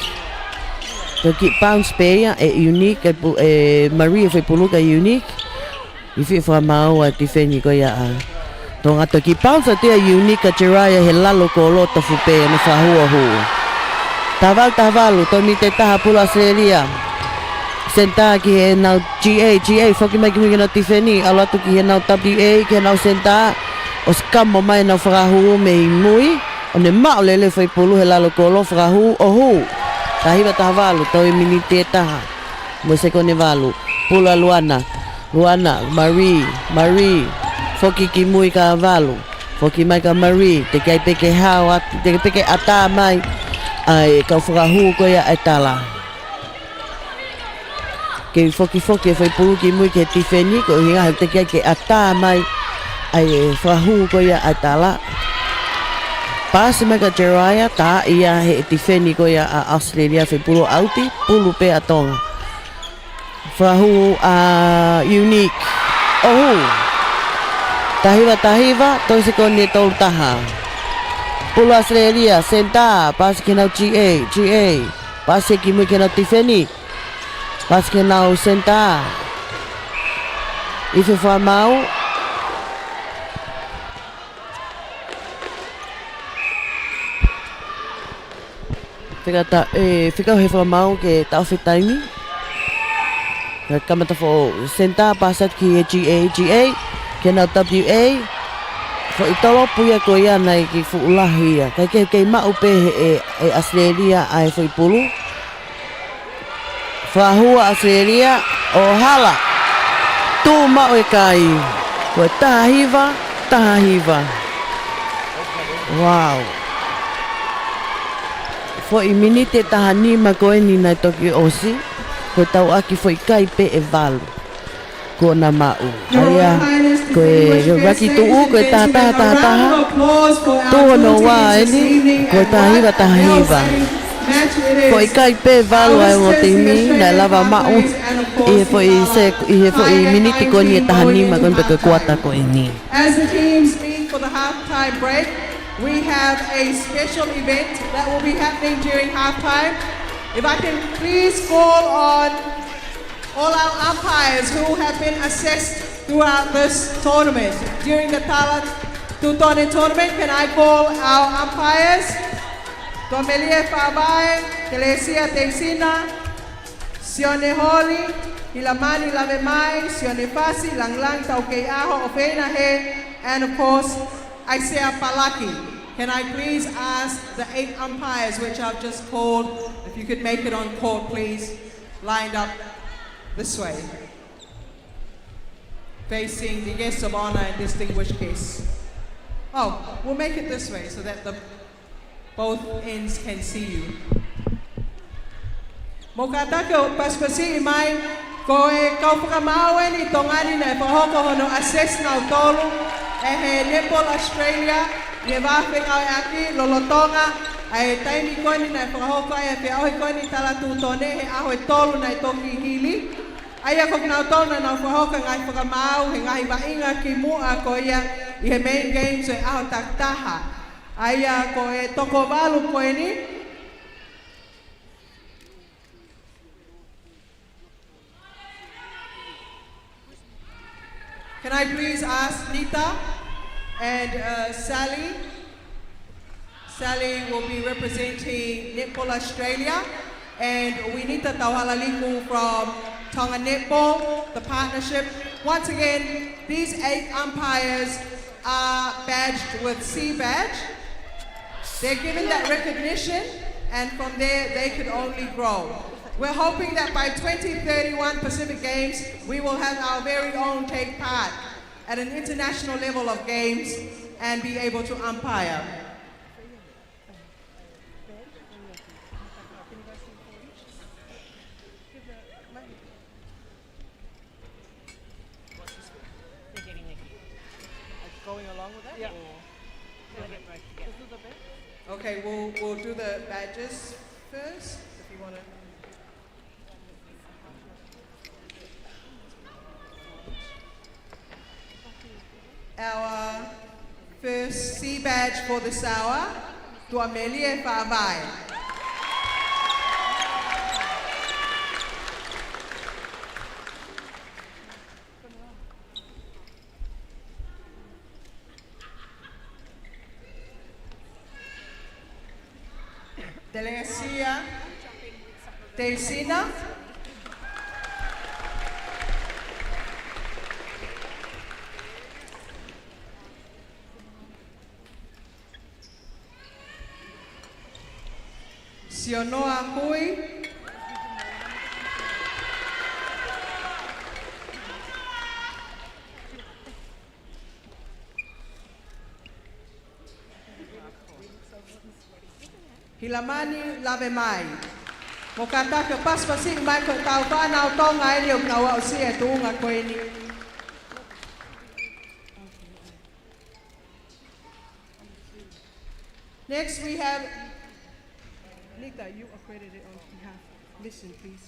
toe kiʻi bounce pē ia, ʻe Unique, ʻe pu-, ʻe Marie, foʻi pulu kia Unique. Hifo e fakamaau ʻa e tifeni ko ia ʻa Tonga, toe kiʻi bounce atu ia Unique kia Jariah he lalo kolo tofu pē ʻo ne fakahū ʻo hū. Taha valu, taha valu, toe miniti ʻe taha pulu ʻAositelēlia. Senitā ki heʻenau G A, G A, foki mai ki mui ki heʻenau tifeni, ʻalu atu ki heʻenau W A, ki heʻenau senitā, ʻosi kamo mai ʻenau fakahū mei mui, ʻo ne maʻu lelei foʻi pulu he lalo kolo fakahū ʻo hū. Taha hiva taha valu, toe miniti ʻe taha. Mo e sekoni ʻe valu. Pulu ʻa Luana. Luana, Marie, Marie. Foki ki mui kia Valu. Foki mai kia Marie. Teʻeki ai pē ke hao atu, teʻeki ai pē ke ʻatā mai ʻa e kau fakahū ko ia ʻa e tala. Kei fokifoki e foʻi pulu ki mui ki he tifeni, ko e ʻuhinga he teʻeki ai ke ʻatā mai ʻA e fakahū ko ia ʻa e tala. Paasi mai kia Jeriah, tā ia he tifeni ko ia ʻa ʻAositelēlia, foʻi pulu ʻauti, pulu pē ʻa Tonga. Fakahū ʻa Unique. ʻOhu. Taha hiva, taha hiva, toe sekoni ʻe tolu taha. Pulu ʻAositelēlia, senitā, paasi ki heʻenau G A, G A. Paasi ki mui ki heʻenau tifeni. Paasi ki heʻenau senitā. ʻI he fakamaau. Fekauʻi, ē, fekauʻi he fakamaau ke taʻofi e taimi. Ka kamata foʻou, senitā paasi atu ki he G A, G A, ki heʻenau W A. Foʻi tolopu ia ko ia naʻe kei fuʻu lahi ia. Kae kei, kei maʻu pē ʻe, ʻe ʻAositelēlia ʻa e foʻi pulu. Fakahū ʻa ʻAositelēlia, ʻo hala. Tuʻu maʻu e kai. Ko e taha hiva, taha hiva. Wow. Foʻi miniti ʻe taha nima ko eni naʻe toki ʻosi. Ko e tauʻaki foʻi kai pē ʻe valu kuo na maʻu. ʻA ia, ko e ʻuluaki tuʻu, ko e taha taha taha taha. Tuʻu hono ua eni, ko e taha hiva, taha hiva. Foʻi kai pē ʻe valu ʻa e ongo timi naʻe lava maʻu ʻi he foʻi se-, ʻi he foʻi miniti ko eni ʻe taha nima ko eni pe ko e kuata ko eni. As the teams leave for the halftime break, we have a special event that will be happening during halftime. If I can please call on all our umpires who have been assessed throughout this tournament. During the Tala Tūtone tournament, can I call our umpires? Tuʻamelie Faʻavae, Telesia Teisina, Sione Holi, Hilamani Lavemai, Sione Fasi, Langilangi Taukeiʻaho, ʻOfeina Hē, and of course, Aisea Palaki. Can I please ask the eight umpires which I've just called, if you could make it on court, please, lined up this way, facing the guests of honor and distinguished guests. Oh, we'll make it this way so that the, both ends can see you. Mou kātaki ʻo pasipasiʻi mai, ko e kau fakamaau eni ʻi Tonga ni naʻe fakahoko hono assess nautolu ʻe he Netball Australia ʻi he vā fekauʻaki lolotonga ʻa e taimi ko eni naʻe fakahoko ai e feʻauhi ko eni Tala Tūtone he ʻaho ʻe tolu naʻe toki hili. ʻA ia ko kinautolu naʻa nau fakahoko e ngaahi fakamaau he ngaahi vaʻinga kimuʻa ko ia ʻi he main games ʻo e ʻaho takitaha. ʻA ia ko e toko valu ko eni. Can I please ask Nita and, uh, Sally? Sally will be representing Netball Australia and Winita Tauhalaliku from Tonga Netball, the partnership. Once again, these eight umpires are badged with C badge. They're given that recognition, and from there, they could only grow. We're hoping that by twenty thirty-one Pacific Games, we will have our very own take part at an international level of games and be able to umpire. They're getting it. Going along with that? Yeah. Or they'll get both together? This is the best? Okay, we'll, we'll do the badges first, if you wanna. Our first C badge for this hour, Tuʻamelie Faʻavae. Telesia Teisina. Sionoa Hui. Hilamani Lavemai. Mou kātaki ʻo pasipasiʻi mai, ko e kau fānau Tonga eni ʻoku nau aʻusia e tuʻunga ko eni. Next we have Nita, you are credited on behalf. Listen, please.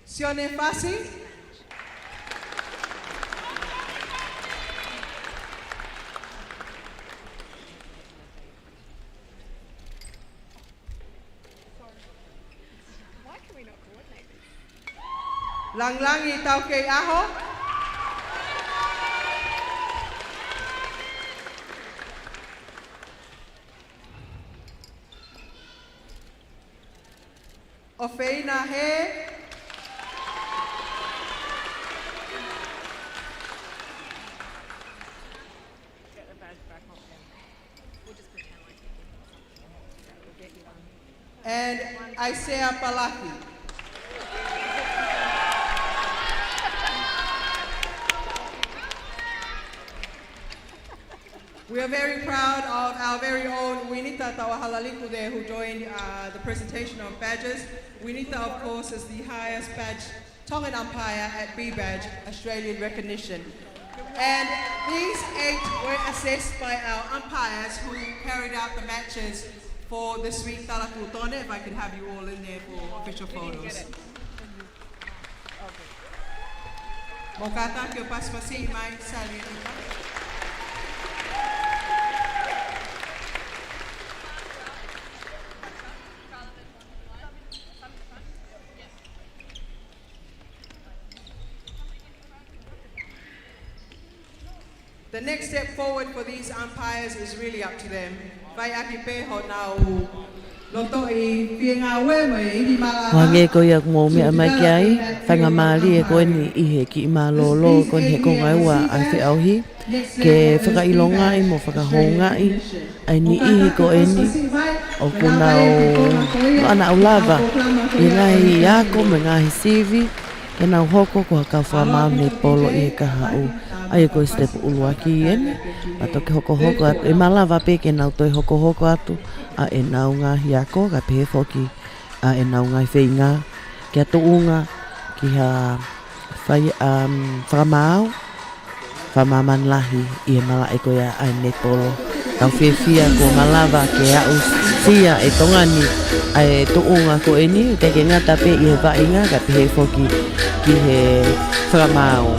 Sione Fasi. Langilangi Taukeiʻaho. ʻOfeina Hē. And Isaiah Palaki. We are very proud of our very own Winita Tauahalaliku there, who joined, uh, the presentation of badges. Winita, of course, is the highest badge Tongan umpire at B badge, Australian recognition. And these eight were assessed by our umpires who carried out the matches for this week. Tala Kūtone, if I can have you all in there for official photos. Mou kātaki ʻo pasipasi mai, Sally. The next step forward for these umpires is really up to them. Fai ʻaki pē honau lotoʻi fie ngāue mo e ivi malava. Hangē ko ia ʻoku mou meʻa mai ki ai, faingamālie ko eni ʻi he kiʻi mālōlō ko eni he konga ua ʻa e feʻauhi, ke fakaʻilongaʻi mo fakahoungaʻi ʻa e niʻihi ko eni ʻoku nau, ʻoku nau lava ʻi he ngaahi ako mo e ngaahi sivi, ke nau hoko ko ha kau fakamaau netipolo ʻi he kahaʻu. ʻA ia ko e sitepu ʻuluaki eni, ʻa toki hokohoko atu, ʻe malava pē ke nau toe hokohoko atu ʻa ʻenau ngaahi ako, kae pehē foki ʻa ʻenau ngaahi feinga, ke tuʻunga ki ha fai, um, fakamaau, fakamāmani lahi ʻi he malaʻe ko ia ʻa e netipolo. Tau fiefia kuo malava ke aʻusia ʻe Tonga ni ʻa e tuʻunga ko eni, ʻikai ke ngata pē ʻi he vaʻinga, kae pehē foki ki he fakamaau.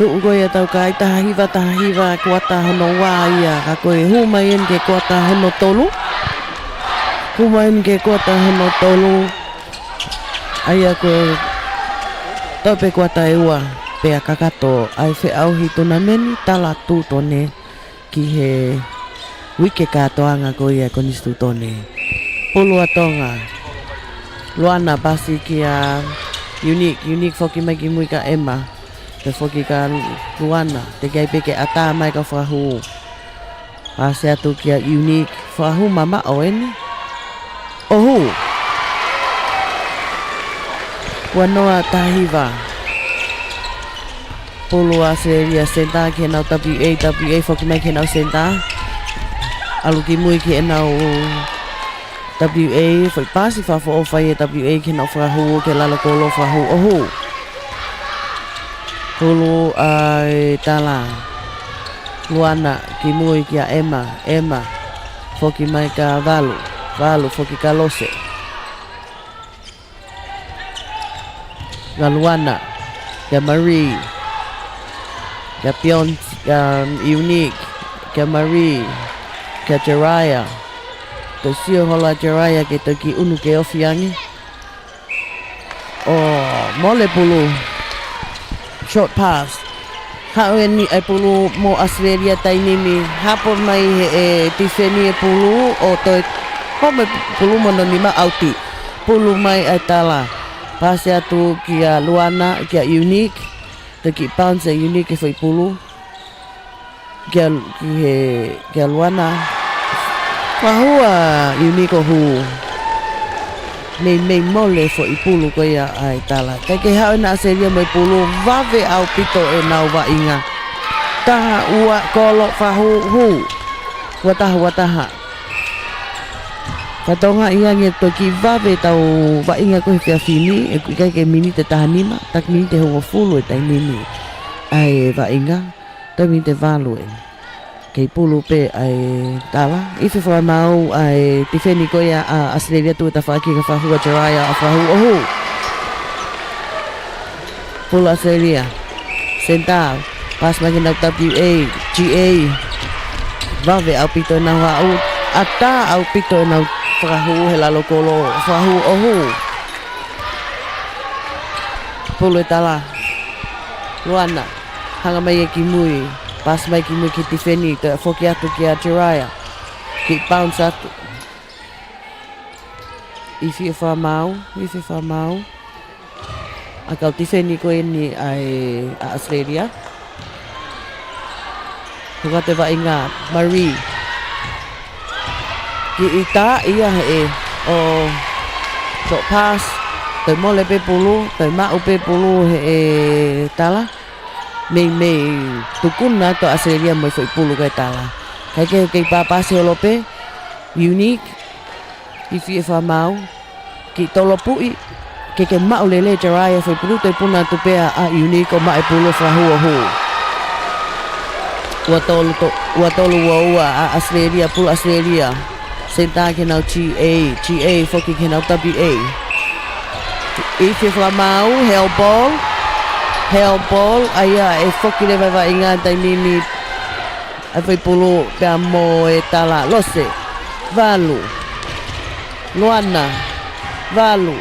Tuʻu ko ia tau kai, taha hiva, taha hiva, kuata hono ua ia, ka ko e hū mai eni ki he kuata hono tolu. Hū mai eni ki he kuata hono tolu. ʻA ia ko e toʻo pē kuata ʻe ua, pea kakato ʻa e feʻauhi tonameni Tala Tūtone ki he uike kātoanga ko ia Konisitūtone. Pulu ʻa Tonga. Luana, pasi kia Unique, Unique foki mai ki mui kia Emma. Pea foki kia Luana, teʻeki ai pē ke ʻatā mai ka fakahū. Pasi atu kia Unique, fakahū mamaʻo eni. ʻO hū. Ua noa taha hiva. Pulu ʻa ʻAositelēlia, senitā ki heʻenau W A, W A foki mai ki heʻenau senitā. ʻAlu ki mui ki heʻenau W A, foʻi pasi fakaʻofoʻofa ia ʻa e W A ki heʻenau fakahū, ki he lalo kolo, fakahū ʻo hū. Pulu ʻa e Tala. Luana ki mui kia Emma, Emma foki mai kia Valu, Valu foki kia Lose. Kia Luana, kia Marie, kia Pion, kia Unique, kia Marie, kia Jeriah. Toe sio holo ʻa Jeriah ke toki ʻunu ke ofi ange. ʻO mole pulu. Short pass. Haʻu eni ʻa e pulu mo ʻAositelēlia taimi ni, hapo mai he ʻe tifeni e pulu ʻo toe home pulu mo hono nima ʻauti. Pulu mai ʻa e Tala. Pasi atu kia Luana, kia Unique. Toki bounce ʻe Unique e foʻi pulu. Kia, ki he, kia Luana. Fakahū ʻa Unique ʻo hū. Meimei mole foʻi pulu ko ia ʻa e Tala. Kae kei haʻu ena ʻAositelēlia mo e pulu, vave ʻaupito ʻenau vaʻinga. Taha, ua, kolo, fakahū, hū. Ua taha, ua taha. Ka Tonga ia nge toki vave ʻetau vaʻinga ko ē he efiafi ni, ʻe ʻikai ke miniti ʻe taha nima, taki miniti ʻe hongofulu e taimi ni. ʻA e vaʻinga, taimi te valu ē. Kei pulu pē ʻa e Tala. Ifi fakamaau ʻa e tifeni ko ia ʻa ʻAositelēlia, tuʻu tafaʻaki ka fakahū ʻa Jeriah ʻo fakahū ʻo hū. Pulu ʻAositelēlia. Senitā. Pasi mai ki heʻenau W A, G A. Vave ʻaupito ʻenau haʻu. ʻAtā ʻaupito ʻenau fakahū he lalo kolo. Fakahū ʻo hū. Pulu ʻe Tala. Luana. Hanga mai ia ki mui. Pasi mai ki mui ki he tifeni, toe foki atu kia Jeriah. Kiʻi bounce atu. Ifi ʻe fakamaau, ifi ʻe fakamaau. ʻA e kau tifeni ko eni ʻa e, ʻa ʻAositelēlia. Hoko atu e vaʻinga, Marie. Kiʻi tā ia he ʻe, ʻo, short pass, toe mole pē pulu, toe maʻu pē pulu he ʻe Tala. Meimei tukuna atu ʻa ʻAositelēlia mo e foʻi pulu ko e Tala. Kae kei, kei pāpasi holo pē, Unique, ifi ʻe fakamaau, kiʻi tolopuʻi, ke ke maʻu lelei Jeriah e foʻi pulu, toe puna atu pē ʻa Unique ʻo maʻu e pulu, fakahū ʻo hū. Ua tolu to-, ua tolu ua ua ʻa ʻAositelēlia, pulu ʻAositelēlia. Senitā ki heʻenau G A, G A foki ki heʻenau W A. Ifi ʻe fakamaau, handball, handball, ʻa ia ʻe foki leva e vaʻinga taimi ni, ʻa e foʻi pulu pea mo e Tala, Lose, valu, Luana, valu,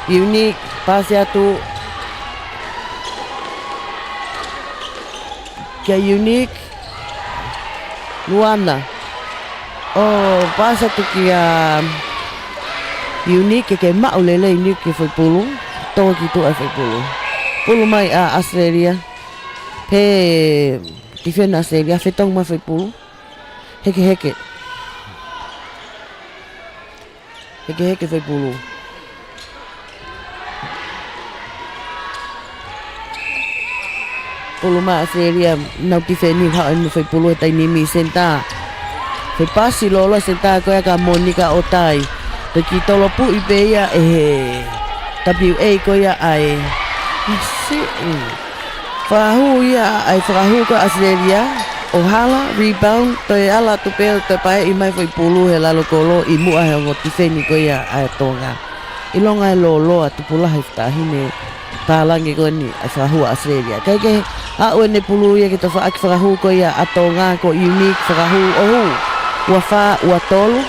Unique, pasi atu, kia Unique, Luana. ʻO pasi atu kia Unique ke ke maʻu lelei Unique e foʻi pulu. Tō ki tuʻa e foʻi pulu. Pulu mai ʻa ʻAositelēlia. Pē tifeni ʻAositelēlia, fetongi mai foʻi pulu. Heke heke. Heke heke foʻi pulu. Pulu mai ʻAositelēlia, nau tifeni haʻu eni foʻi pulu he taimi ni, senitā. Foʻi pasi lōloa senitā ko ia kia Monika ʻOtai. Toki tolopuʻi pē ia ʻe he W A ko ia ʻa e. Siʻi. Fakahū ia ʻa e fakahū ko ia ʻAositelēlia. ʻO hala, rebound, toe ala atu pē, toe paeʻi mai foʻi pulu he lalo kolo ʻi muʻa he ongo tifeni ko ia ʻa e Tonga. ʻIlonga e lōloa tupu lahi e taʻahine Pālangi ko eni ʻa e fakahū ʻa ʻAositelēlia. Kae kehe, aʻu eni pulu ia ki he tafaʻaki fakahū ko ia ʻa Tonga, ko Unique, fakahū ʻo hū. Ua fā, ua tolu.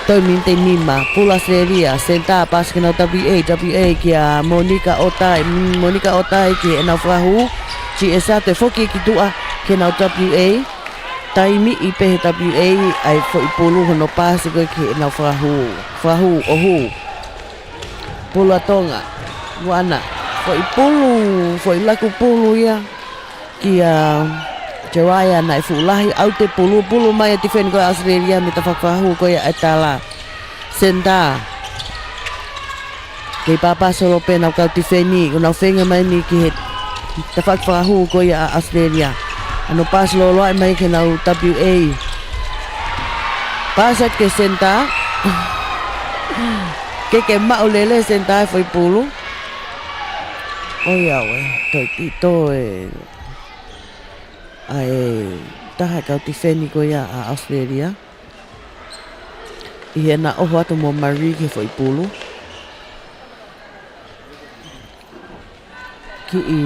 Toe miniti nima, pulu ʻAositelēlia, senitā, paasi ki heʻenau W A, W A kia Monika ʻOtai, mm, Monika ʻOtai ki heʻenau fakahū, Chiesa, toe foki ki tuʻa ki heʻenau W A, taimi ʻi pē he W A, ʻa e foʻi pulu hono paasi ko ē ki heʻenau fakahū, fakahū ʻo hū. Pulu ʻa Tonga, Luana, foʻi pulu, foʻi laku pulu ia kia Jeriah naʻe fuʻu lahi, ʻalu atu e pulu, pulu mai e tifeni ko ē ʻa ʻAositelēlia mei he tafaʻaki fakahū ko ia ʻa e tala. Senitā. Kei pāpā solo pē ʻenau kau tifeni, ʻo nau feinga mai eni ki he tafaʻaki fakahū ko ia ʻa ʻAositelēlia. Hono paasi lōloaʻi mai ki heʻenau W A. Paasi atu ki he senitā. Ke ke maʻu lelei senitā e foʻi pulu. ʻOiauē, toe ʻi toe ʻa e taha e kau tifeni ko ia ʻa ʻAositelēlia. ʻI heʻena ʻoho atu mo Marie ki he foʻi pulu. Kiʻi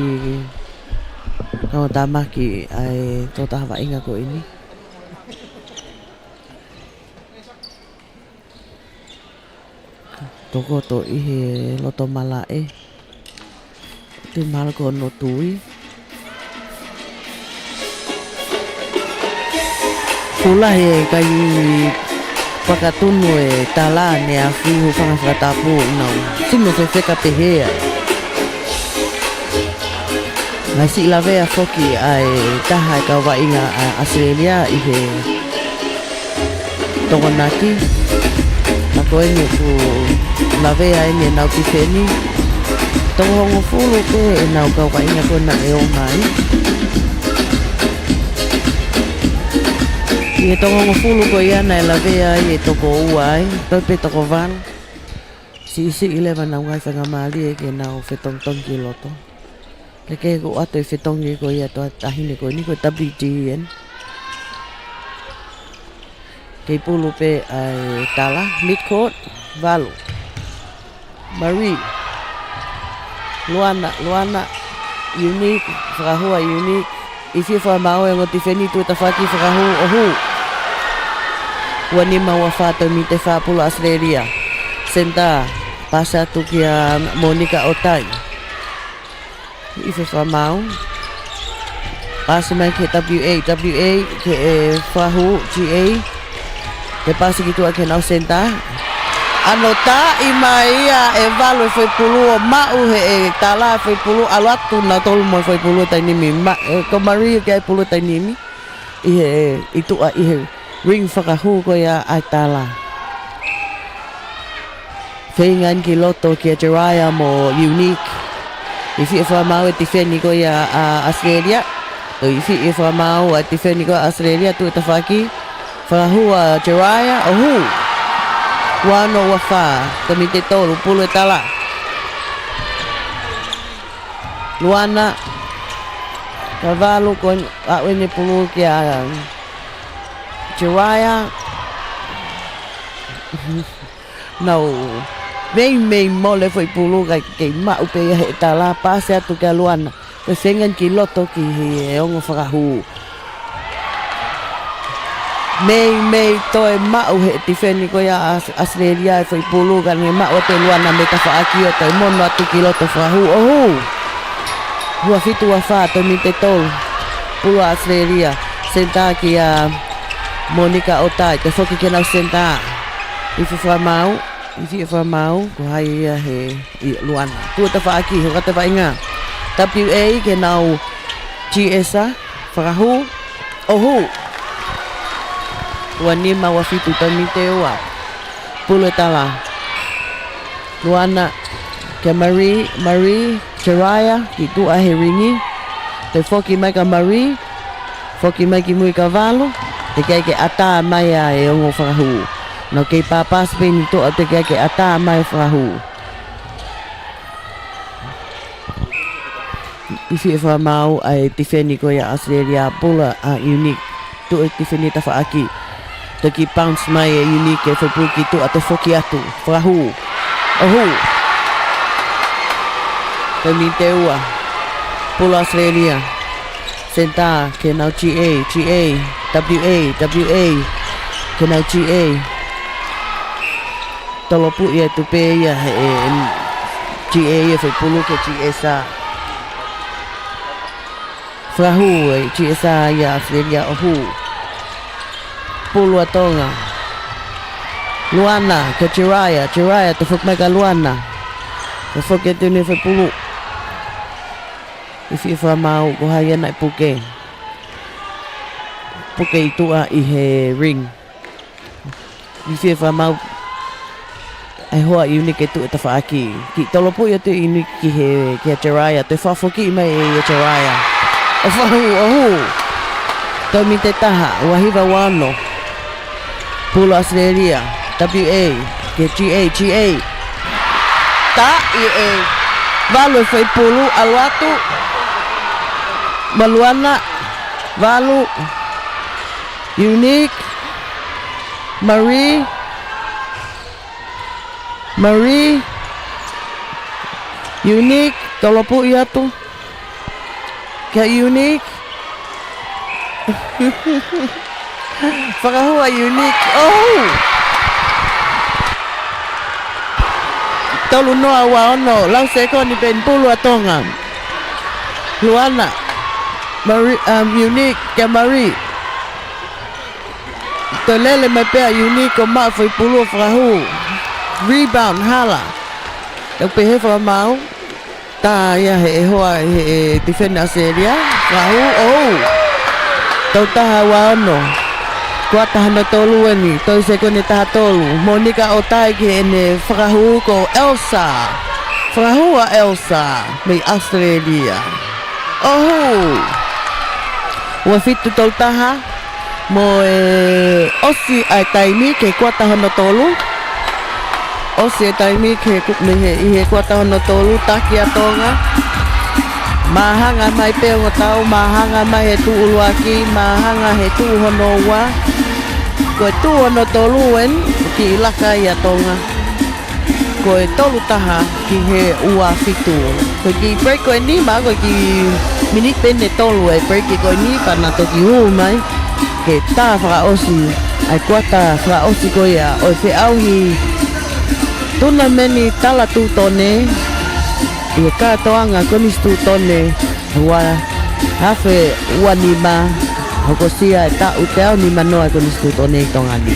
kau tāmaki ʻa e tokotaha vaʻinga ko eni. Tokoto ʻi he loto malaʻe. Te mālō ko hono tui. Fuʻu lahi e kau fakatunu e tala ne afi, hūfanga he fakatapu ʻo nau sino fefeka pehē ai. Naʻe siʻi lavea foki ʻa e taha e kau vaʻinga ʻa ʻAositelēlia ʻi he Tokonaki. Ka ko eni ʻoku lavea eni ʻenau tifeni. Toko hongofulu pē ʻenau kau vaʻinga ko ē naʻe ō mai. ʻI he toko hongofulu ko ia naʻe lavea ai e toko ua ai, toe pē toko valu. Siʻisiʻi leva ʻenau ngaahi faingamālie ke nau fetongitongi ki loto. Kae kehe kuo ʻoatu e fetongi ko ia ʻa e taʻahine ko eni ko e W T eni. Kei pulu pē ʻa e tala, midcourt, valu. Marie. Luana, Luana, Unique, fakahū ʻa Unique. ʻI fie fakamaau e ongo tifeni, tuʻu e tafaʻaki, fakahū ʻo hū. Ua nima ua fā, toe miniti fā, pulu ʻAositelēlia. Senitā, paasi atu kia Monika ʻOtai. ʻI fie fakamaau. Paasi mai ki he W A, W A, ki he fakahū, G A. Ke paasi ki tuʻa ki heʻenau senitā. ʻAno taaʻi mai ia ʻe valu e foʻi pulu ʻo maʻu ʻe he tala e foʻi pulu, ʻalu atu nautolu mo e foʻi pulu he taimi ni. Ma-, ʻe, ko Marie ʻoku ʻi ai e pulu he taimi ni. ʻI he, ʻi tuʻa, ʻi he ring fakahū ko ia ʻa e tala. Feinga eni ki loto kia Jeriah mo Unique. ʻI fie fakamaau e tifeni ko ia ʻa ʻAositelēlia. ʻI fie fakamaau e tifeni ko ia ʻa ʻAositelēlia, tuʻu e tafaʻaki. Fakahū ʻa Jeriah, ʻo hū. Ua ono ua fā, toe miniti tolu, pulu e tala. Luana, ka valu ko eni, aʻu eni pulu kia Jeriah. Nau meimei mole foʻi pulu kae kei maʻu pē ia he tala, paasi atu kia Luana. Ko e feinga eni ki loto ki he ongo fakahū. Meimei toe maʻu he tifeni ko ia ʻa ʻAositelēlia e foʻi pulu ka ne maʻu ʻe Luana mei tafaʻaki ʻo toe mono atu ki loto fakahū ʻo hū. Ua fitu ua fā, toe miniti tolu. Pulu ʻAositelēlia. Senitā kia Monika ʻOtai. Toe foki ki heʻenau senitā. ʻI fie fakamaau. ʻI fie fakamaau. Ko hai ia he ʻi Luana. Tuʻu e tafaʻaki, hoko atu e vaʻinga. W A ki heʻenau G S A. Fakahū. ʻO hū. Ua nima ua fitu, toe miniti ua. Pulu e tala. Luana. Kia Marie, Marie, Jeriah, ki tuʻa he ringi. Toe foki mai kia Marie. Foki mai ki mui kia valu. Teʻeki ai ke ʻatā mai ʻa e ongo fakahū. Nau kei pāpā sipeini tuʻa teʻeki ai ke ʻatā mai e fakahū. ʻI fie fakamaau ʻa e tifeni ko ia ʻAositelēlia, pulu ʻa Unique. Tuʻu e tifeni tafaʻaki. Toe kiʻi bounce mai e Unique e foʻi pulu ki tuʻa, toe foki atu. Fakahū. ʻO hū. Ko e miniti ua. Pulu ʻAositelēlia. Senitā, ke nau G A, G A, W A, W A, ke nau G A. Tolopuʻi atu pē ia he, e, G A ia foʻi pulu ke G S R. Fakahū e G S R ia ʻAositelēlia ʻo hū. Pulu ʻa Tonga. Luana, kia Jeriah, Jeriah, toe foki mai kia Luana. Toe foki atu eni foʻi pulu. ʻIkai fie fakamaau ko hai ia naʻe puke. Puke ʻi tuʻa ʻi he ring. ʻIkai fie fakamaau ʻa e hoa ʻa ʻIuniki ke tuʻu he tafaʻaki. Kiʻi tolopuʻi atu ʻIuniki ki he, kia Jeriah. Toe fakafoki mai ʻe ia Jeriah. ʻO fakahū, ʻo hū. Toe miniti taha, ua hiva ua ono. Pulu ʻAositelēlia, W A, ke G A, G A. Taʻi ʻe Valu e foʻi pulu, ʻalu atu. Maluana, Valu, ʻIuniki, Marie, Marie, ʻIuniki, tolopuʻi atu. Kia ʻIuniki. Fakahū ʻa ʻIuniki. ʻOu! Tolu noa ua ono, lau sekoni pē ʻeni pulu ʻa Tonga. Luana. Marie, um, ʻIuniki, kia Marie. Toe lele mai pē ʻa ʻIuniki ʻo maʻu foʻi pulu ʻo fakahū. Rebound, hala. Tau pehē fakamaau. Tā ia he ʻe hoa, he ʻe tifeni ʻAositelēlia. Fakahū, ʻou. Tolu taha ua ono. Kuata hono tolu ʻeni, toe sekoni taha tolu. Monika ʻo tai ki heʻene fakahū ko Elsa. Fakahū ʻa Elsa, mei ʻAositelēlia. ʻOu. Ua fitu tolu taha. Mo e ʻosi ʻa e taimi ki he kuata hono tolu. ʻOsi e taimi ki he ku-, mei he, ʻi he kuata hono tolu, taki ʻa Tonga. Māhanga mai pē ongo tau, māhanga mai he tuʻu ʻuluaki, māhanga he tuʻu hono ua. Ko e tuʻu hono tolu ʻeni, kiʻi laka ʻa Tonga. Ko e tolu taha ki he ua fitu. Ko e kiʻi break ko ʻeni, mahalo ko e kiʻi miniti pē ʻeni ʻe tolu e break ko ʻeni, pea na toki hū mai ke tā fakaʻosi ʻa e kuata fakaʻosi ko ia ʻo e feʻauhi tunameni Talatūtone ʻi he kātoanga Konisitūtone ua afe ua nima, hokosia e taʻu teau nima noa e Konisitūtone ʻi Tonga ni.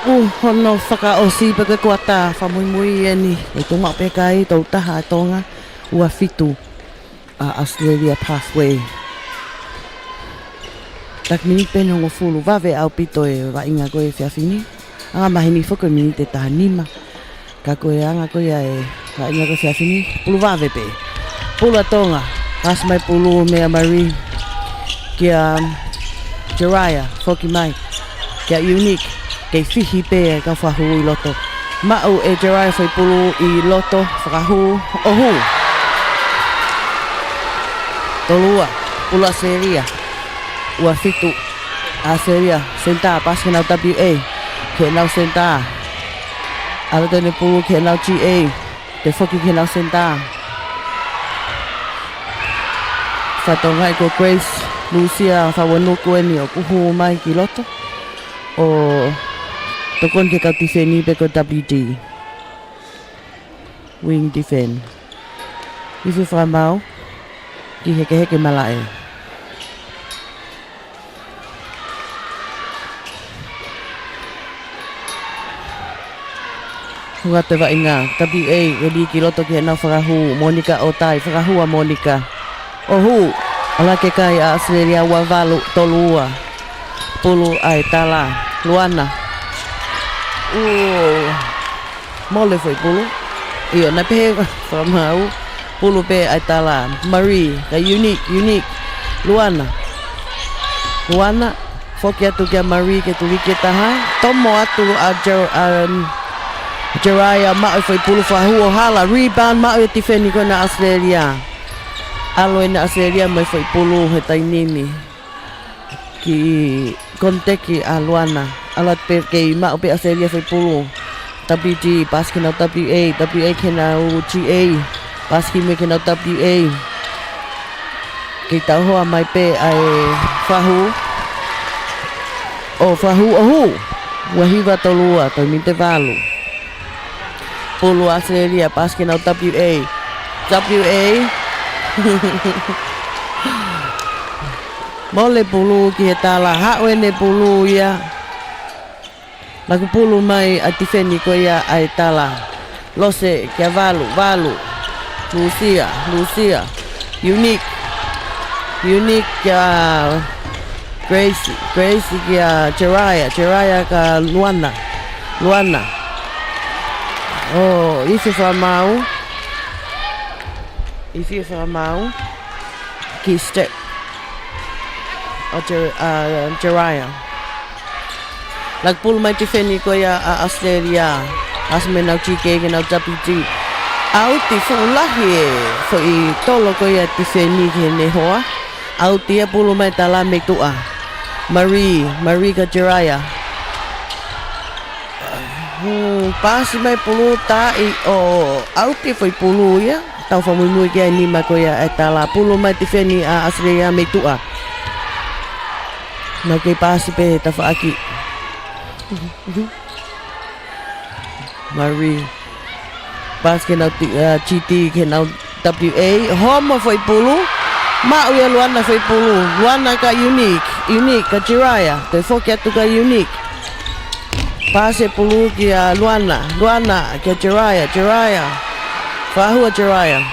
Hono fakaʻosi pē ko e kuata, fakamuimui eni, ʻe tuʻu maʻu pē kai, tolu taha ʻa Tonga, ua fitu ʻa ʻAositelēlia. Halfway. Taki miniti pē ʻe hongofulu, vave ʻaupito e vaʻinga ko e efiafi ni. Anga maheni foki e miniti ʻe taha nima. Ka ko e anga ko ia e vaʻinga ko e efiafi ni, pulu vave pē. Pulu ʻa Tonga, paasi mai pulu meia Marie kia Jeriah, foki mai kia Unique, kei fihi pē e kau fakahū ʻi loto. Maʻu ʻe Jeriah foʻi pulu ʻi loto, fakahū, ʻohu. Tolu ua, pulu ʻAositelēlia. Ua fitu, ʻAositelēlia, senitā, paasi ki heʻenau W A, ki heʻenau senitā. ʻAlu atu eni e pulu ki heʻenau G A, toe foki ki heʻenau senitā. Fakatokangaʻi ko Grace Lusia Fawanuku eni ʻoku hū mai ki loto. ʻO tokoni ki he kau tifeni pē ko W D. Wing defend. Ifi fakamaau, kiʻi hekeheke malaʻe. Hū atu e vaʻinga, W A, ʻe lī ki loto ki heʻenau fakahū, Monica ʻOtai, fakahū ʻa Monica. ʻOhu, ʻalu hake kai ʻa ʻAositelēlia, ua valu, tolu ua. Pulu ʻa e tala, Luana. ʻOu. Mole foʻi pulu. ʻIo, naʻe pehē fakamaau. Pulu pē ʻa e tala. Marie, ka Unique, Unique. Luana. Luana. Foki atu kia Marie ke tuliki e taha. Tomo atu ʻa Jer-, um, Jeriah maʻu e foʻi pulu, fakahū ʻo hala. Rebound maʻu e tifeni ko ena ʻAositelēlia. ʻAlu ena ʻAositelēlia mo e foʻi pulu he taimi ni. Kiʻi koniteki ʻa Luana. ʻAlu atu pē kei maʻu pē ʻAositelēlia foʻi pulu. W D, paasi ki heʻenau W A, W A ki heʻenau G A. Paasi ki mui ki heʻenau W A. Kei tauhoa mai pē ʻa e fakahū. ʻO fakahū, ʻohu. Ua hiva tolu ua, toe miniti ʻe valu. Pulu ʻAositelēlia, paasi ki heʻenau W A. W A. Mole pulu ki he tala, haʻu eni e pulu ia. Laku pulu mai ʻa e tifeni ko ia ʻa e tala. Lose kia valu, valu. Lusia, Lusia. Unique. Unique kia Grace, Grace kia Jeriah, Jeriah kia Luana, Luana. ʻO ifi fakamaau. Ifi fakamaau. Kiʻi step ʻa Jer-, ʻa Jeriah. Laku pulu mai tifeni ko ia ʻa ʻAositelēlia. Paasi mei heʻenau G K ki heʻenau W D. ʻAuti, fuʻu lahi e foʻi tolo ko ia tifeni ki heʻene hoa. ʻAuti ia, pulu mai tala mei tuʻa. Marie, Marie kia Jeriah. Hmm, paasi mai pulu, taaʻi ʻo ʻauti e foʻi pulu ia. Tau fakamuimui ki ai, nima ko ia e tala. Pulu mai tifeni ʻa ʻAositelēlia mei tuʻa. Nau kei paasi pē he tafaʻaki. Marie. Paasi ki heʻenau T-, uh, G T, ki heʻenau W A. Homo foʻi pulu. Maʻu ia Luana foʻi pulu. Luana kia Unique. Unique kia Jeriah. Toe foki atu kia Unique. Paasi e pulu kia Luana. Luana kia Jeriah. Jeriah. Fakahū ʻa Jeriah.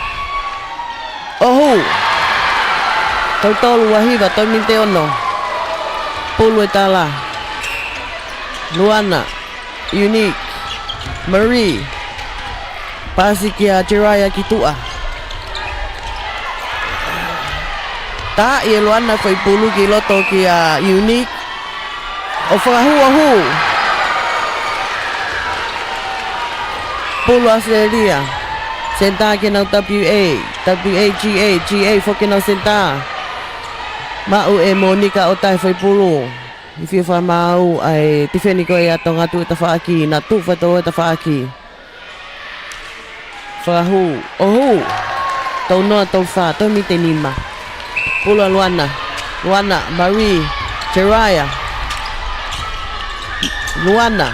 ʻOhu. Tolu tolu, ua hiva, toe miniti ʻe ono. Pulu e tala. Luana. Unique. Marie. Paasi kia Jeriah ki tuʻa. Taaʻi ʻe Luana foʻi pulu ki loto kia Unique. ʻO fakahū, ʻohu. Pulu ʻAositelēlia. Senitā ki heʻenau W A. W A, G A, G A foki ki heʻenau senitā. Maʻu ʻe Monica ʻOtai foʻi pulu. Ifi fakamaau ʻa e tifeni ko ia ʻa Tonga, tuʻu e tafaʻaki, naʻa tuʻu fakatō e tafaʻaki. Fakahū, ʻohu. Tolu noa, tolu fā, toe miniti ʻe nima. Pulu ʻa Luana, Luana, Marie, Jeriah. Luana.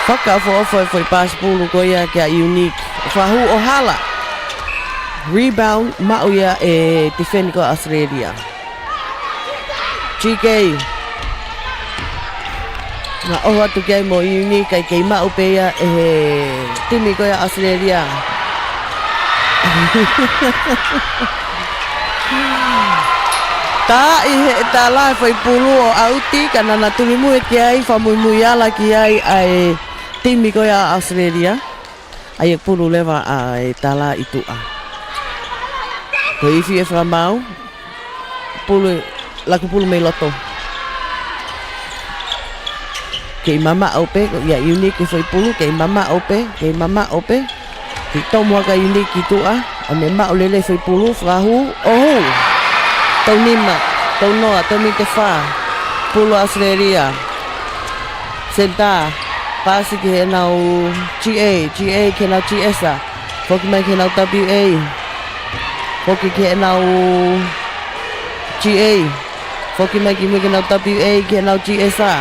Fakaʻofoʻofa e foʻi paasi pulu ko ia kia Unique. Fakahū ʻo hala. Rebound, maʻu ia e tifeni ko ʻAositelēlia. G K. Naʻe ʻoho atu ki ai mo Unique, kae kei maʻu pē ia ʻe he timi ko ia ʻAositelēlia. Taaʻi ʻe he tala e foʻi pulu ʻo ʻauti, ka naʻa na tulimui ki ai, fakamuimui ala ki ai ʻa e timi ko ia ʻAositelēlia. ʻA ia pulu leva ʻa e tala ʻi tuʻa. Ko e ifi e fakamaau. Pulu, laku pulu mei loto. Kei mamaʻo pē, ko ia Unique e foʻi pulu, kei mamaʻo pē, kei mamaʻo pē. Kei tomo ʻa Unique ki tuʻa, ʻa e meʻa maʻu lelei foʻi pulu, fakahū, ʻohu. Tau nima, tau noa, tau miniti fā. Pulu ʻAositelēlia. Senitā, paasi ki heʻenau G A, G A ki heʻenau G S A. Foki mai ki heʻenau W A. Foki ki heʻenau G A. Foki mai ki mui ki heʻenau W A, ki heʻenau G S A.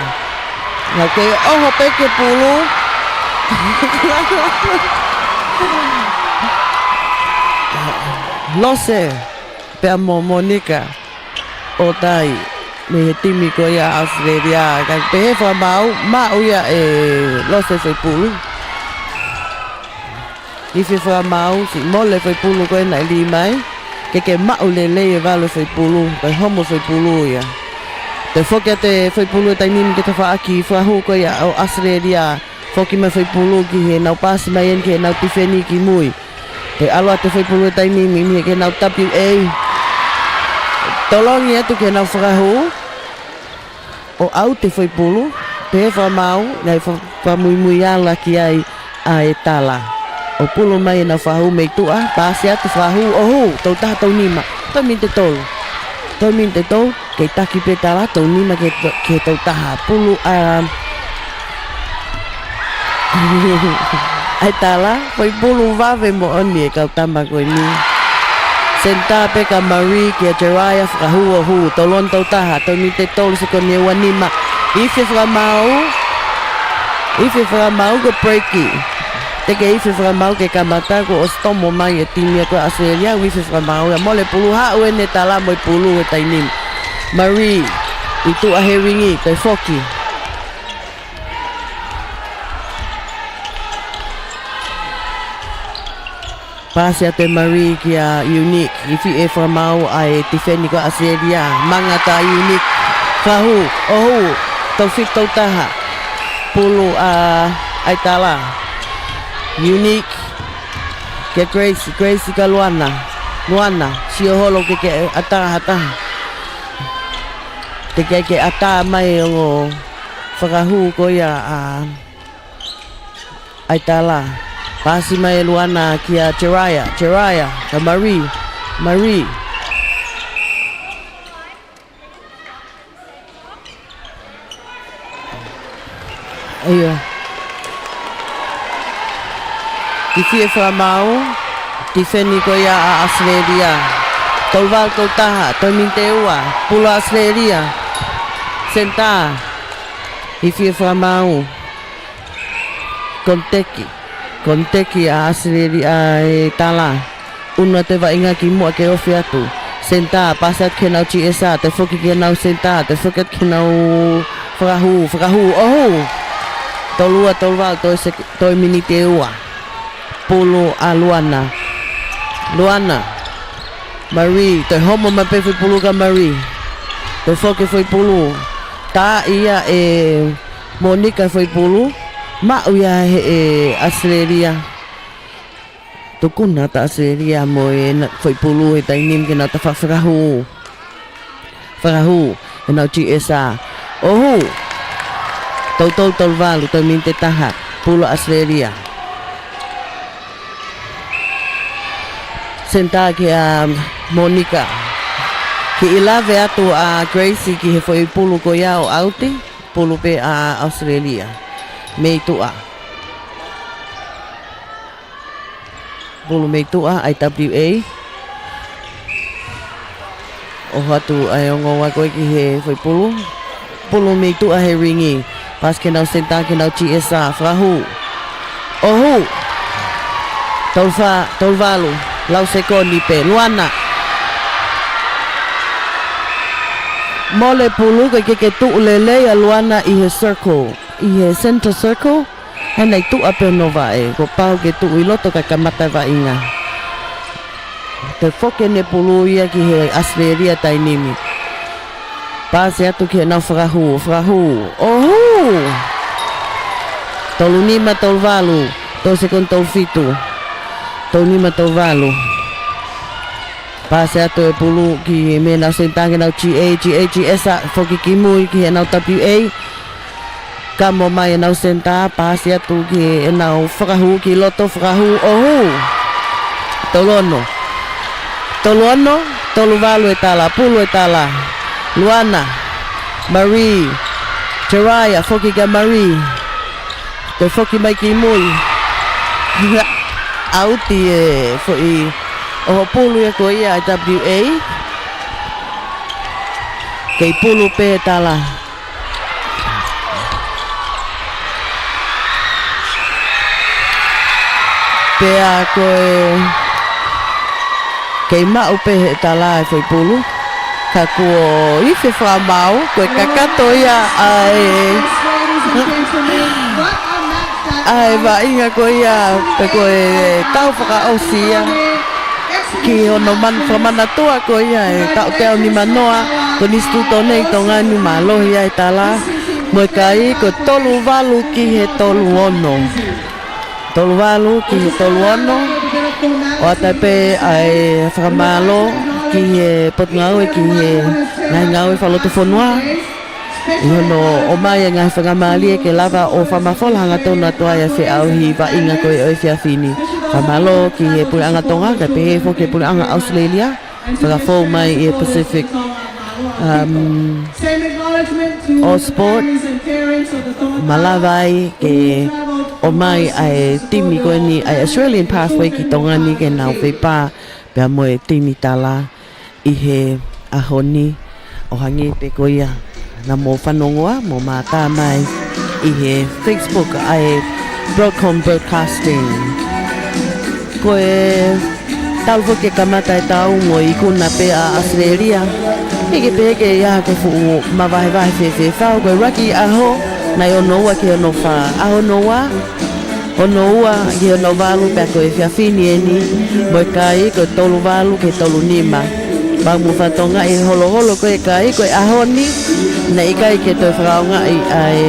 Nau kei ʻoho pē ke pulu. Lose, pea mo Monica ʻOtai, mei he timi ko ia ʻAositelēlia, kae pehē fakamaau, maʻu ia ʻe Lose foʻi pulu. Ifi fakamaau, siʻi mole foʻi pulu ko ē naʻe lī mai, ke ke maʻu lelei e valu foʻi pulu, ko e homo foʻi pulu ia. Toe foki atu e foʻi pulu he taimi ni ki he tafaʻaki fakahū ko ia ʻo ʻAositelēlia, foki mai foʻi pulu ki heʻenau paasi mai eni ki heʻenau tifeni ki mui. Toe ʻalu atu e foʻi pulu he taimi ni, mei heʻenau W A. Tolongi atu ki heʻenau fakahū. ʻO ʻauti e foʻi pulu, pehē fakamaau, naʻe fa-, fakamuimui ala ki ai ʻa e tala. ʻO pulu mai ʻenau fakahū mei tuʻa, paasi atu fakahū, ʻohu, tolu taha tolu nima, toe miniti tolu. Toe miniti tolu, kei taki pē tala, tolu nima ki he to-, ki he tolu taha. Pulu ʻa, ʻa e tala, foʻi pulu vave moʻoni e kau tama ko eni. Senitā pē ka Marie kia Jeriah, fakahū ʻohu, tolu ono tolu taha, toe miniti tolu, sekoni ua nima. Ifi fakamaau, ifi fakamaau ko e break. Teʻeki ifi fakamaau ke kamata kuo ʻosi tomo mai e timi ia ko ʻAositelēlia, ifi fakamaau ia mole pulu, haʻu eni e tala mo e pulu he taimi ni. Marie, ʻi tuʻa he ringi, toe foki. Paasi atu ʻe Marie kia Unique, ifi e fakamaau ʻa e tifeni ko ʻAositelēlia, mangata ʻa Unique, fakahū, ʻohu, tolu fitu tolu taha, pulu ʻa, ʻa e tala. Unique, kia Grace, Grace kia Luana, Luana, sio holo ke ke ʻatā ha taha. Teʻeki ai ke ʻatā mai e ongo fakahū ko ia ʻa ʻa e tala. Paasi mai ʻe Luana kia Jeriah, Jeriah, kia Marie, Marie. ʻIo. Ifi e fakamaau, tifeni ko ia ʻa ʻAositelēlia. Tolu valu tolu taha, toe miniti ua, pulu ʻAositelēlia. Senitā, ifi e fakamaau. Koniteki. Koniteki ʻa ʻAositelēlia e tala. ʻUnu atu e vaʻinga ki muʻa ke ofi atu. Senitā, paasi atu ki heʻenau G S A, toe foki ki heʻenau senitā, toe foki atu ki heʻenau fakahū, fakahū, ʻohu. Tolu ua, tolu valu, toe sek-, toe miniti ʻe ua. Pulu ʻa Luana. Luana. Marie, toe homo mai pē foʻi pulu kia Marie. Toe foki foʻi pulu. Taaʻi ia ʻe Monica foʻi pulu, maʻu ia ʻe he, ʻe ʻAositelēlia. Tuku na ta ʻAositelēlia mo e na-, foʻi pulu he taimi ni ke nau ta fa-, fakahū. Fakahū, heʻenau G S A. ʻOhu. Tolu tolu tolu valu, toe miniti ʻe taha. Pulu ʻAositelēlia. Senitā kia Monica. Kiʻi lave atu ʻa Grace ki he foʻi pulu ko ia ʻo ʻauti. Pulu pē ʻa ʻAositelēlia. Mei tuʻa. Pulu mei tuʻa, I W A. ʻOho atu ʻa e ongo ua ko ē ki he foʻi pulu. Pulu mei tuʻa he ringi. Paasi ki heʻenau senitā ki heʻenau G S A. Fakahū. ʻOhu. Tolu fā, tolu valu. Lau sekoni pē. Luana. Mole pulu, ʻikai ke ke tuʻu lelei ʻa Luana ʻi he circle. ʻi he center circle, he naʻe tuʻa pē hono vaʻe, kuo pau ke tuʻu ʻi loto kae kamata e vaʻinga. Toe foki ʻene pulu ia ki he ʻAositelēlia taimi ni. Paasi atu ki heʻenau fakahū, fakahū. ʻOhū! Tolu nima, tolu valu, tolu sekondi tolu fitu. Tolu nima, tolu valu. Paasi atu e pulu ki he meʻa ʻenau senitā ke nau G A, G A, G S, foki ki mui ki heʻenau W A. Kamo mai ʻenau senitā, paasi atu ki heʻenau fakahū ki loto, fakahū, ʻohū. Tolu ono. Tolu ono, tolu valu e tala, pulu e tala. Luana, Marie, Jeriah, foki kia Marie. Toe foki mai ki mui. ʻAuti e foʻi ʻoho pulu ia ko ia ʻa e W A. Kei pulu pē e tala. Pea ko e kei maʻu pē he tala e foʻi pulu. Ka kuo ifi e fakamaau, ko e kakato ia ʻa e, ʻa e vaʻinga ko ia, pe ko e tau fakaʻosi ia. Ki hono man-, fakamanatua ko ia e taʻu teau nimanoa, ko Konisitūtone ʻi Tonga ni, mālohi ai e tala. Mo e kai, ko e tolu valu ki he tolu ono. Tolu valu ki he tolu ono. ʻOatu pē ʻa e fakamālō ki he Potungāue ki he ngaahi ngāue fakalotofonua ʻi hono ʻomai e ngaahi faingamālie ke lava ʻo fakamafola hangatonu atu ai e feʻauhi vaʻinga ko ē ʻo e efiafi ni. Fakamālō ki he Puleʻanga Tonga, kae pehē foki ki he Puleʻanga ʻAositelēlia, fakafou mai ʻi he Pacific, um, All Sport, malava ai ke ʻomai ʻa e timi ko eni ʻa e Australian Pathway ki Tonga ni ke nau fepa pea mo e timi tala ʻi he ʻaho ni, ʻo hangē pē ko ia naʻa mou fanongoa mo mātā mai ʻi he Facebook ʻa e Broadcom Broadcasting. Ko e talu foki e kamata e taʻu mo e ikuna pē ʻa ʻAositelēlia. ʻIkai ke pehē ke ʻi ai ha fuʻu mavahevahe fēfē fau, ko e raki ʻaho, naʻe ono ua ki he ono fā. ʻAho ono ua, ono ua ki he ono valu pea ko e efiafi ni eni, mo e kai ko e tolu valu ki he tolu nima. Pea mou fakatokangaʻi e holoholo ko e kai ko e ʻaho ni, naʻe ʻikai ke toe fakaʻaongaʻi ʻa e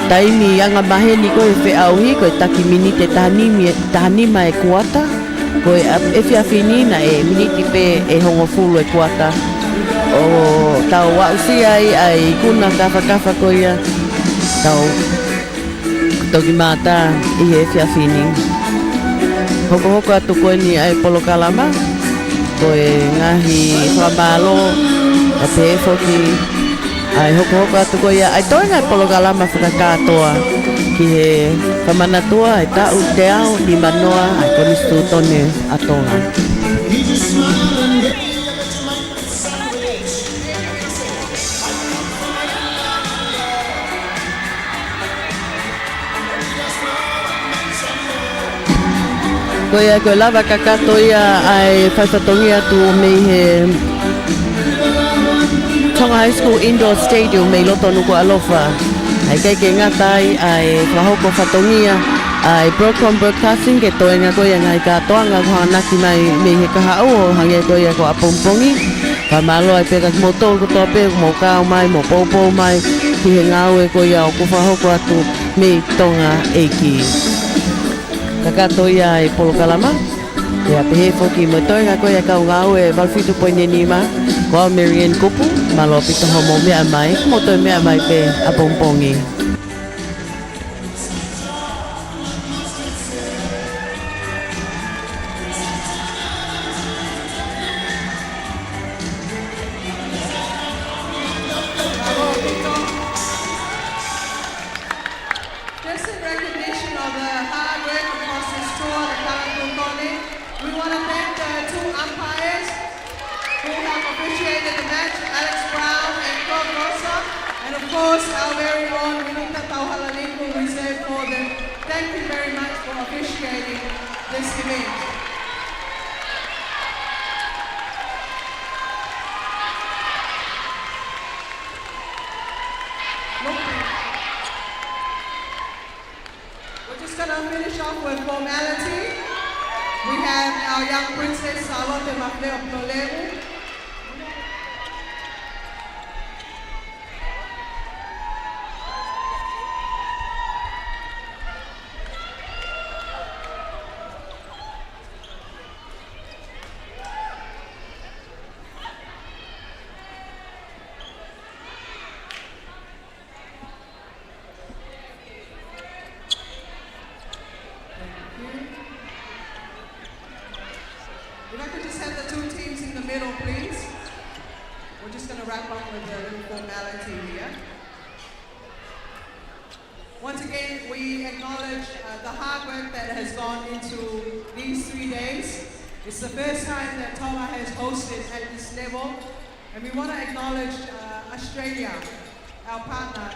taimi angamaheni ko e feʻauhi, ko e taki miniti ʻe taha nima, taha nima e kuata, ko e ʻa-, efiafi ni naʻe miniti pē ʻe hongofulu e kuata. ʻO tau aʻusia ai ʻa e ikuna kafakafa ko ia, tau toki mātā ʻi he efiafi ni. Hokohoko atu ko eni ʻa e polokalama, ko e ngaahi fakamālō, kae pehē foki ʻa e hokohoko atu ko ia ʻa e toenga e polokalama fakakātoa ki he fakamanatua e taʻu teau nimanoa ʻa e Konisitūtone ʻa Tonga. Ko ia, ko e lava kakato ia ʻa e fai fatongia atu mei he Tonga High School Indoor Stadium mei loto Nukuʻalofa. ʻIkai ke ngata ai ʻa e fakahoko fatongia ʻa e Broadcom Broadcasting ki he toenga ko ia ngaahi kātoanga kuo hanganaki mai mei he kahaʻu ʻo hangē ko ia ko ʻapongipongi. Fakamālō ai pē kia kimoutolu kotoa pē kuo mou kau mai mo poupou mai ki he ngāue ko ia ʻoku fakahoko atu mei Tonga ʻEiki. Kakato ia e polokalama. Pea pehē foki mo e toenga ko ia kau ngāue valu fitu poini nima, ko au Mary Ann Kupu, mālō ʻaupito hoʻomou meʻa mai, mou toe meʻa mai pē ʻapongipongi. Just in recognition of the hard work across this tour, the Kalapu Kone, we want to thank the two umpires who have officiated the match, Alex Brown and Claude Rosa, and of course our very own Minita Tauhalaliku, who is there for them. Thank you very much for officiating this event. Look. We have our young princess, Salote Mafeo Poleu. If I could just have the two teams in the middle, please. We're just gonna wrap up with a little formality here. Once again, we acknowledge, uh, the hard work that has gone into these three days. It's the first time that Tonga has hosted at this level, and we wanna acknowledge, uh, Australia, our partner,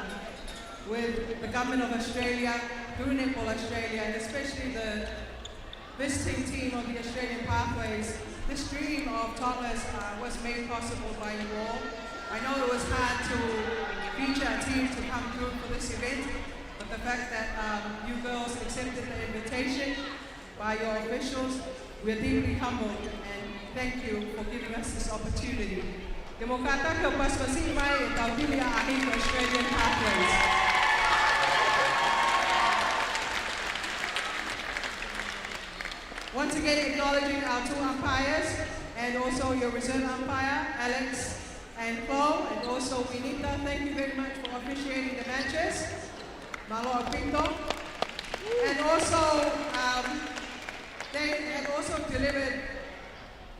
with the Government of Australia, through Netball Australia, and especially the visiting team of the Australian Pathways. This dream of Tonga's, uh, was made possible by you all. I know it was hard to feature a team to come through for this event, but the fact that, um, you girls accepted the invitation by your officials, we're deeply humbled and thank you for giving us this opportunity. Te mou kātaki ʻo pasipasi mai ʻetau timi ʻaʻahi ko Australian Pathways. Once again, acknowledging our two umpires and also your reserve umpire, Alex and Chloe, and also Winita. Thank you very much for officiating the matches. Mālō ʻaupito. And also, um, they have also delivered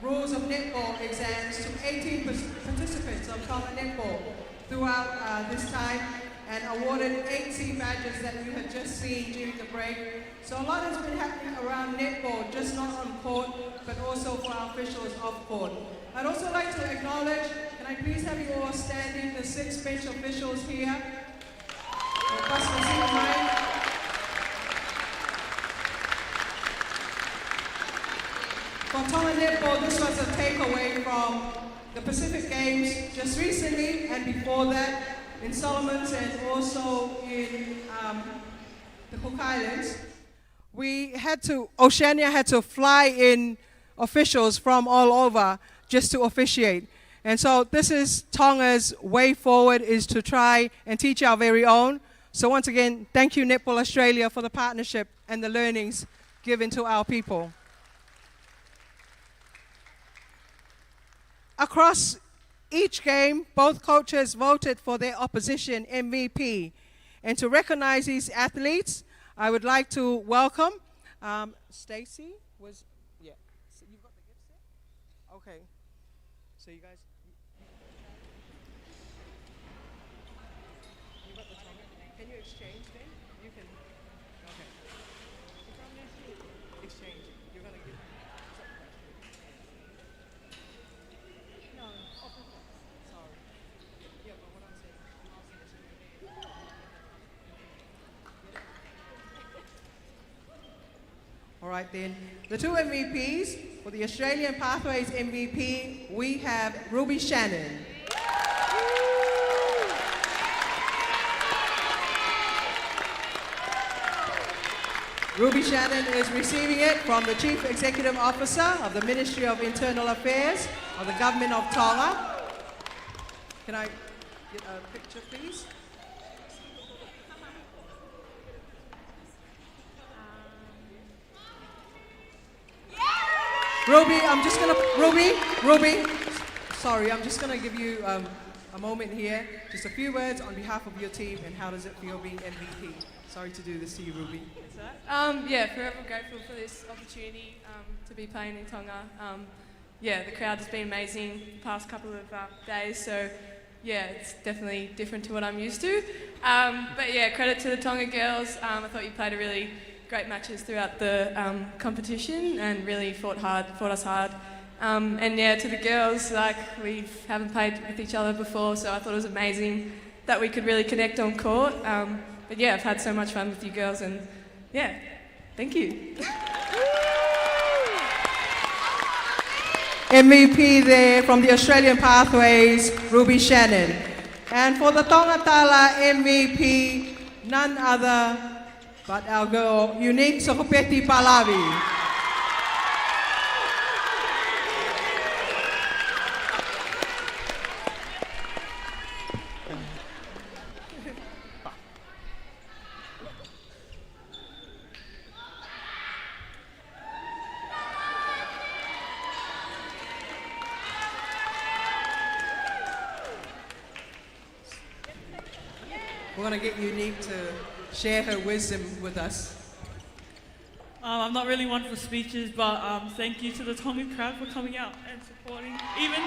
rules of netball exams to eighteen participants of Tonga netball throughout, uh, this time and awarded eight C badges that you have just seen during the break. So a lot has been happening around netball, just not on court, but also for our officials off court. I'd also like to acknowledge, can I please have you all stand in, the six bench officials here? For Tonga netball, this was a takeaway from the Pacific Games just recently and before that in Solomons and also in, um, the Cook Islands. We had to, Oceania had to fly in officials from all over just to officiate. And so this is Tonga's way forward, is to try and teach our very own. So once again, thank you, Netball Australia, for the partnership and the learnings given to our people. Across each game, both coaches voted for their opposition M V P. And to recognize these athletes, I would like to welcome, um, Stacey was, yeah. So you've got the gift set? Okay. So you guys, you, you got the Tonga? Can you exchange then? You can. Okay. Exchange. You're gonna give. All right then, the two M V Ps. For the Australian Pathways M V P, we have Ruby Shannon. Ruby Shannon is receiving it from the Chief Executive Officer of the Ministry of Internal Affairs of the Government of Tonga. Can I get a picture, please? Ruby, I'm just gonna, Ruby, Ruby, sorry, I'm just gonna give you, um, a moment here. Just a few words on behalf of your team, and how does it feel being M V P? Sorry to do this to you, Ruby. That's all right. Um, yeah, forever grateful for this opportunity, um, to be playing in Tonga. Um, yeah, the crowd has been amazing the past couple of, uh, days, so yeah, it's definitely different to what I'm used to. Um, but yeah, credit to the Tonga girls. Um, I thought you played a really great matches throughout the, um, competition and really fought hard, fought us hard. Um, and yeah, to the girls, like, we haven't played with each other before, so I thought it was amazing that we could really connect on court. Um, but yeah, I've had so much fun with you girls, and yeah, thank you. M V P there from the Australian Pathways, Ruby Shannon. And for the Tonga Tala M V P, none other but our girl, Unique Sokopeti Palavi. I want to get Unique to share her wisdom with us. Um, I'm not really one for speeches, but, um, thank you to the Tongan crowd for coming out and supporting. Even,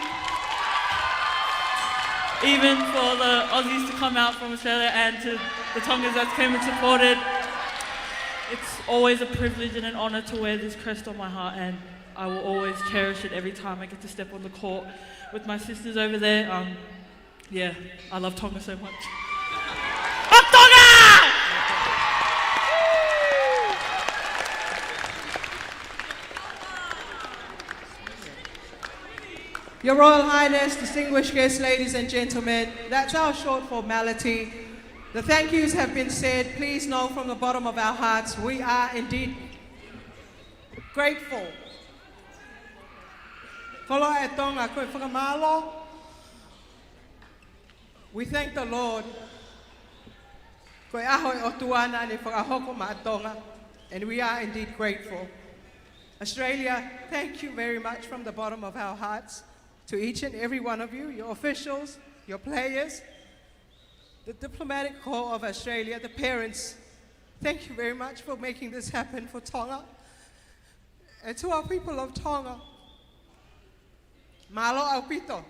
even for the Aussies to come out from Australia and to the Tongans that came and supported. It's always a privilege and an honour to wear this crest on my heart, and I will always cherish it every time I get to step on the court with my sisters over there. Um, yeah, I love Tonga so much. Fuck Tonga! Your Royal Highness, distinguished guests, ladies and gentlemen, that's our short formality. The thank yous have been said. Please know from the bottom of our hearts, we are indeed grateful. Koloa ʻo Tonga, ko e fakamālō. We thank the Lord. Ko e ʻaho ʻo e ʻOtua naʻa ne fakahoko maʻa Tonga, and we are indeed grateful. Australia, thank you very much from the bottom of our hearts to each and every one of you, your officials, your players, the diplomatic corps of Australia, the parents. Thank you very much for making this happen for Tonga. And to our people of Tonga, mālō ʻaupito.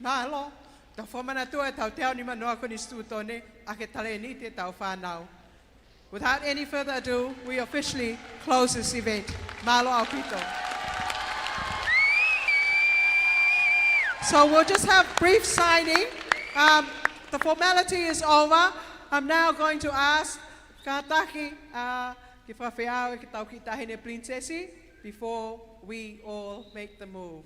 Mālō. Tau fakamanatua ʻetau teau nimanoa konisitūtone, ʻa ke talēniti ʻetau fānau. Without any further ado, we officially close this event. Mālō ʻaupito. So we'll just have brief signing. Um, the formality is over. I'm now going to ask, kātaki, uh, ke fakafeʻao ʻetau kiʻi taʻahine princess before we all make the move.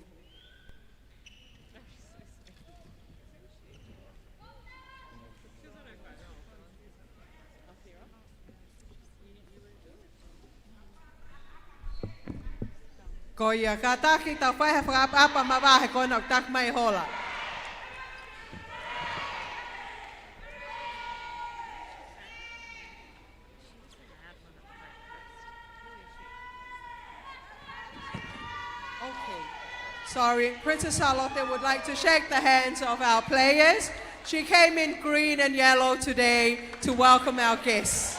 Ko ia, kātaki tau fai ha fakaʻapaʻapa mavahe ko ena ʻoku taki mai e hola. Okay. Sorry, Princess Sālote would like to shake the hands of our players. She came in green and yellow today to welcome our guests.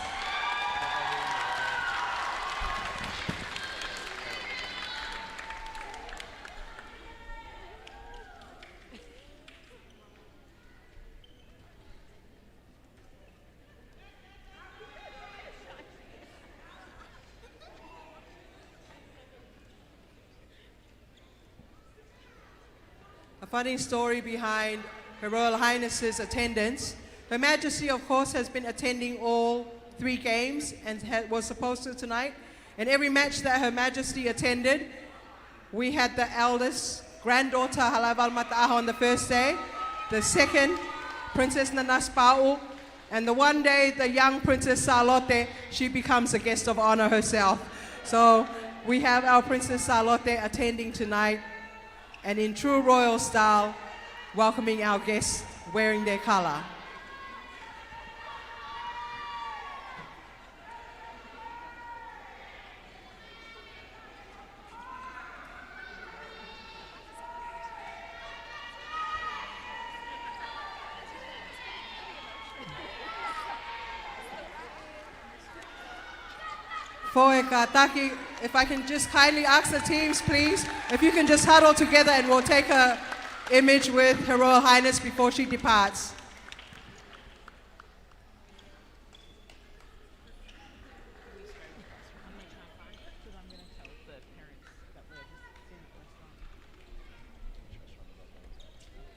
A funny story behind Her Royal Highness's attendance. Her Majesty, of course, has been attending all three games and ha-, was supposed to tonight. And every match that Her Majesty attended, we had the eldest granddaughter, Halaevalu Mataʻaho, on the first day, the second, Princess Nanasipauʻu, and the one day the young Princess Sālote, she becomes a guest of honor herself. So we have our Princess Sālote attending tonight, and in true royal style, welcoming our guests wearing their color. Foʻi kātaki, if I can just kindly ask the teams, please, if you can just huddle together and we'll take a image with Her Royal Highness before she departs.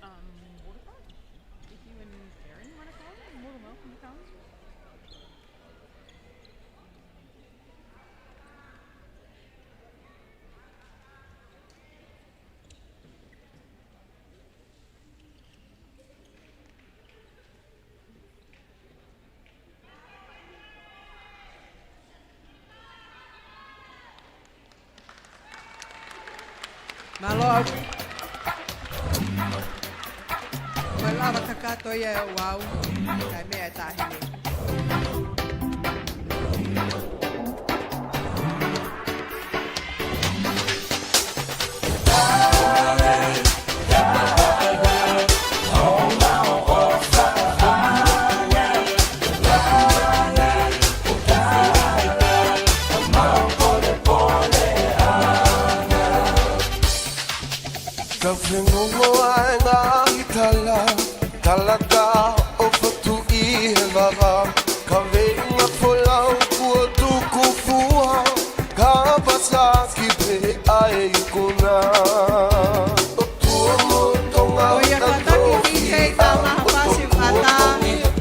Um, Waterfront? If you and Erin wanna come, you're more than welcome to come. Mālō. Ko e lava kakato ia ʻo au, kae meʻa e taʻahine. Ka fengongo ʻa e ngaahi tala, tala tā ʻo fatu ʻi he vava, ka veinga folau kuo tuku fua, ka pasaki pē ʻa e ikuna. ʻO tuo mo Tonga. ʻOi, ʻa e kātaki ki he tama hapasi mata.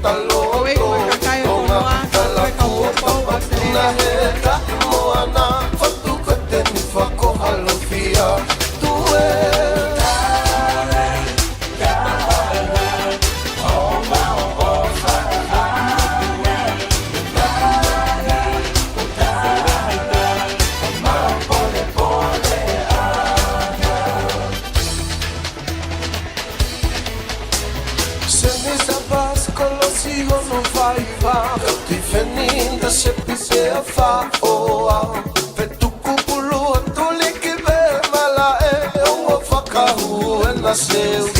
ʻOi, ʻo e kakai ʻo Tonga, ka ʻoku ʻikai ko e kaupapa ʻo Australia. He taʻi moana, fatu pete ni fako halofia. Semi Sabas kolosi hono faiva, kati feninda sepi se afa oa. Fetuku pulu atu liki me malaʻe, ua fakahu ena seu.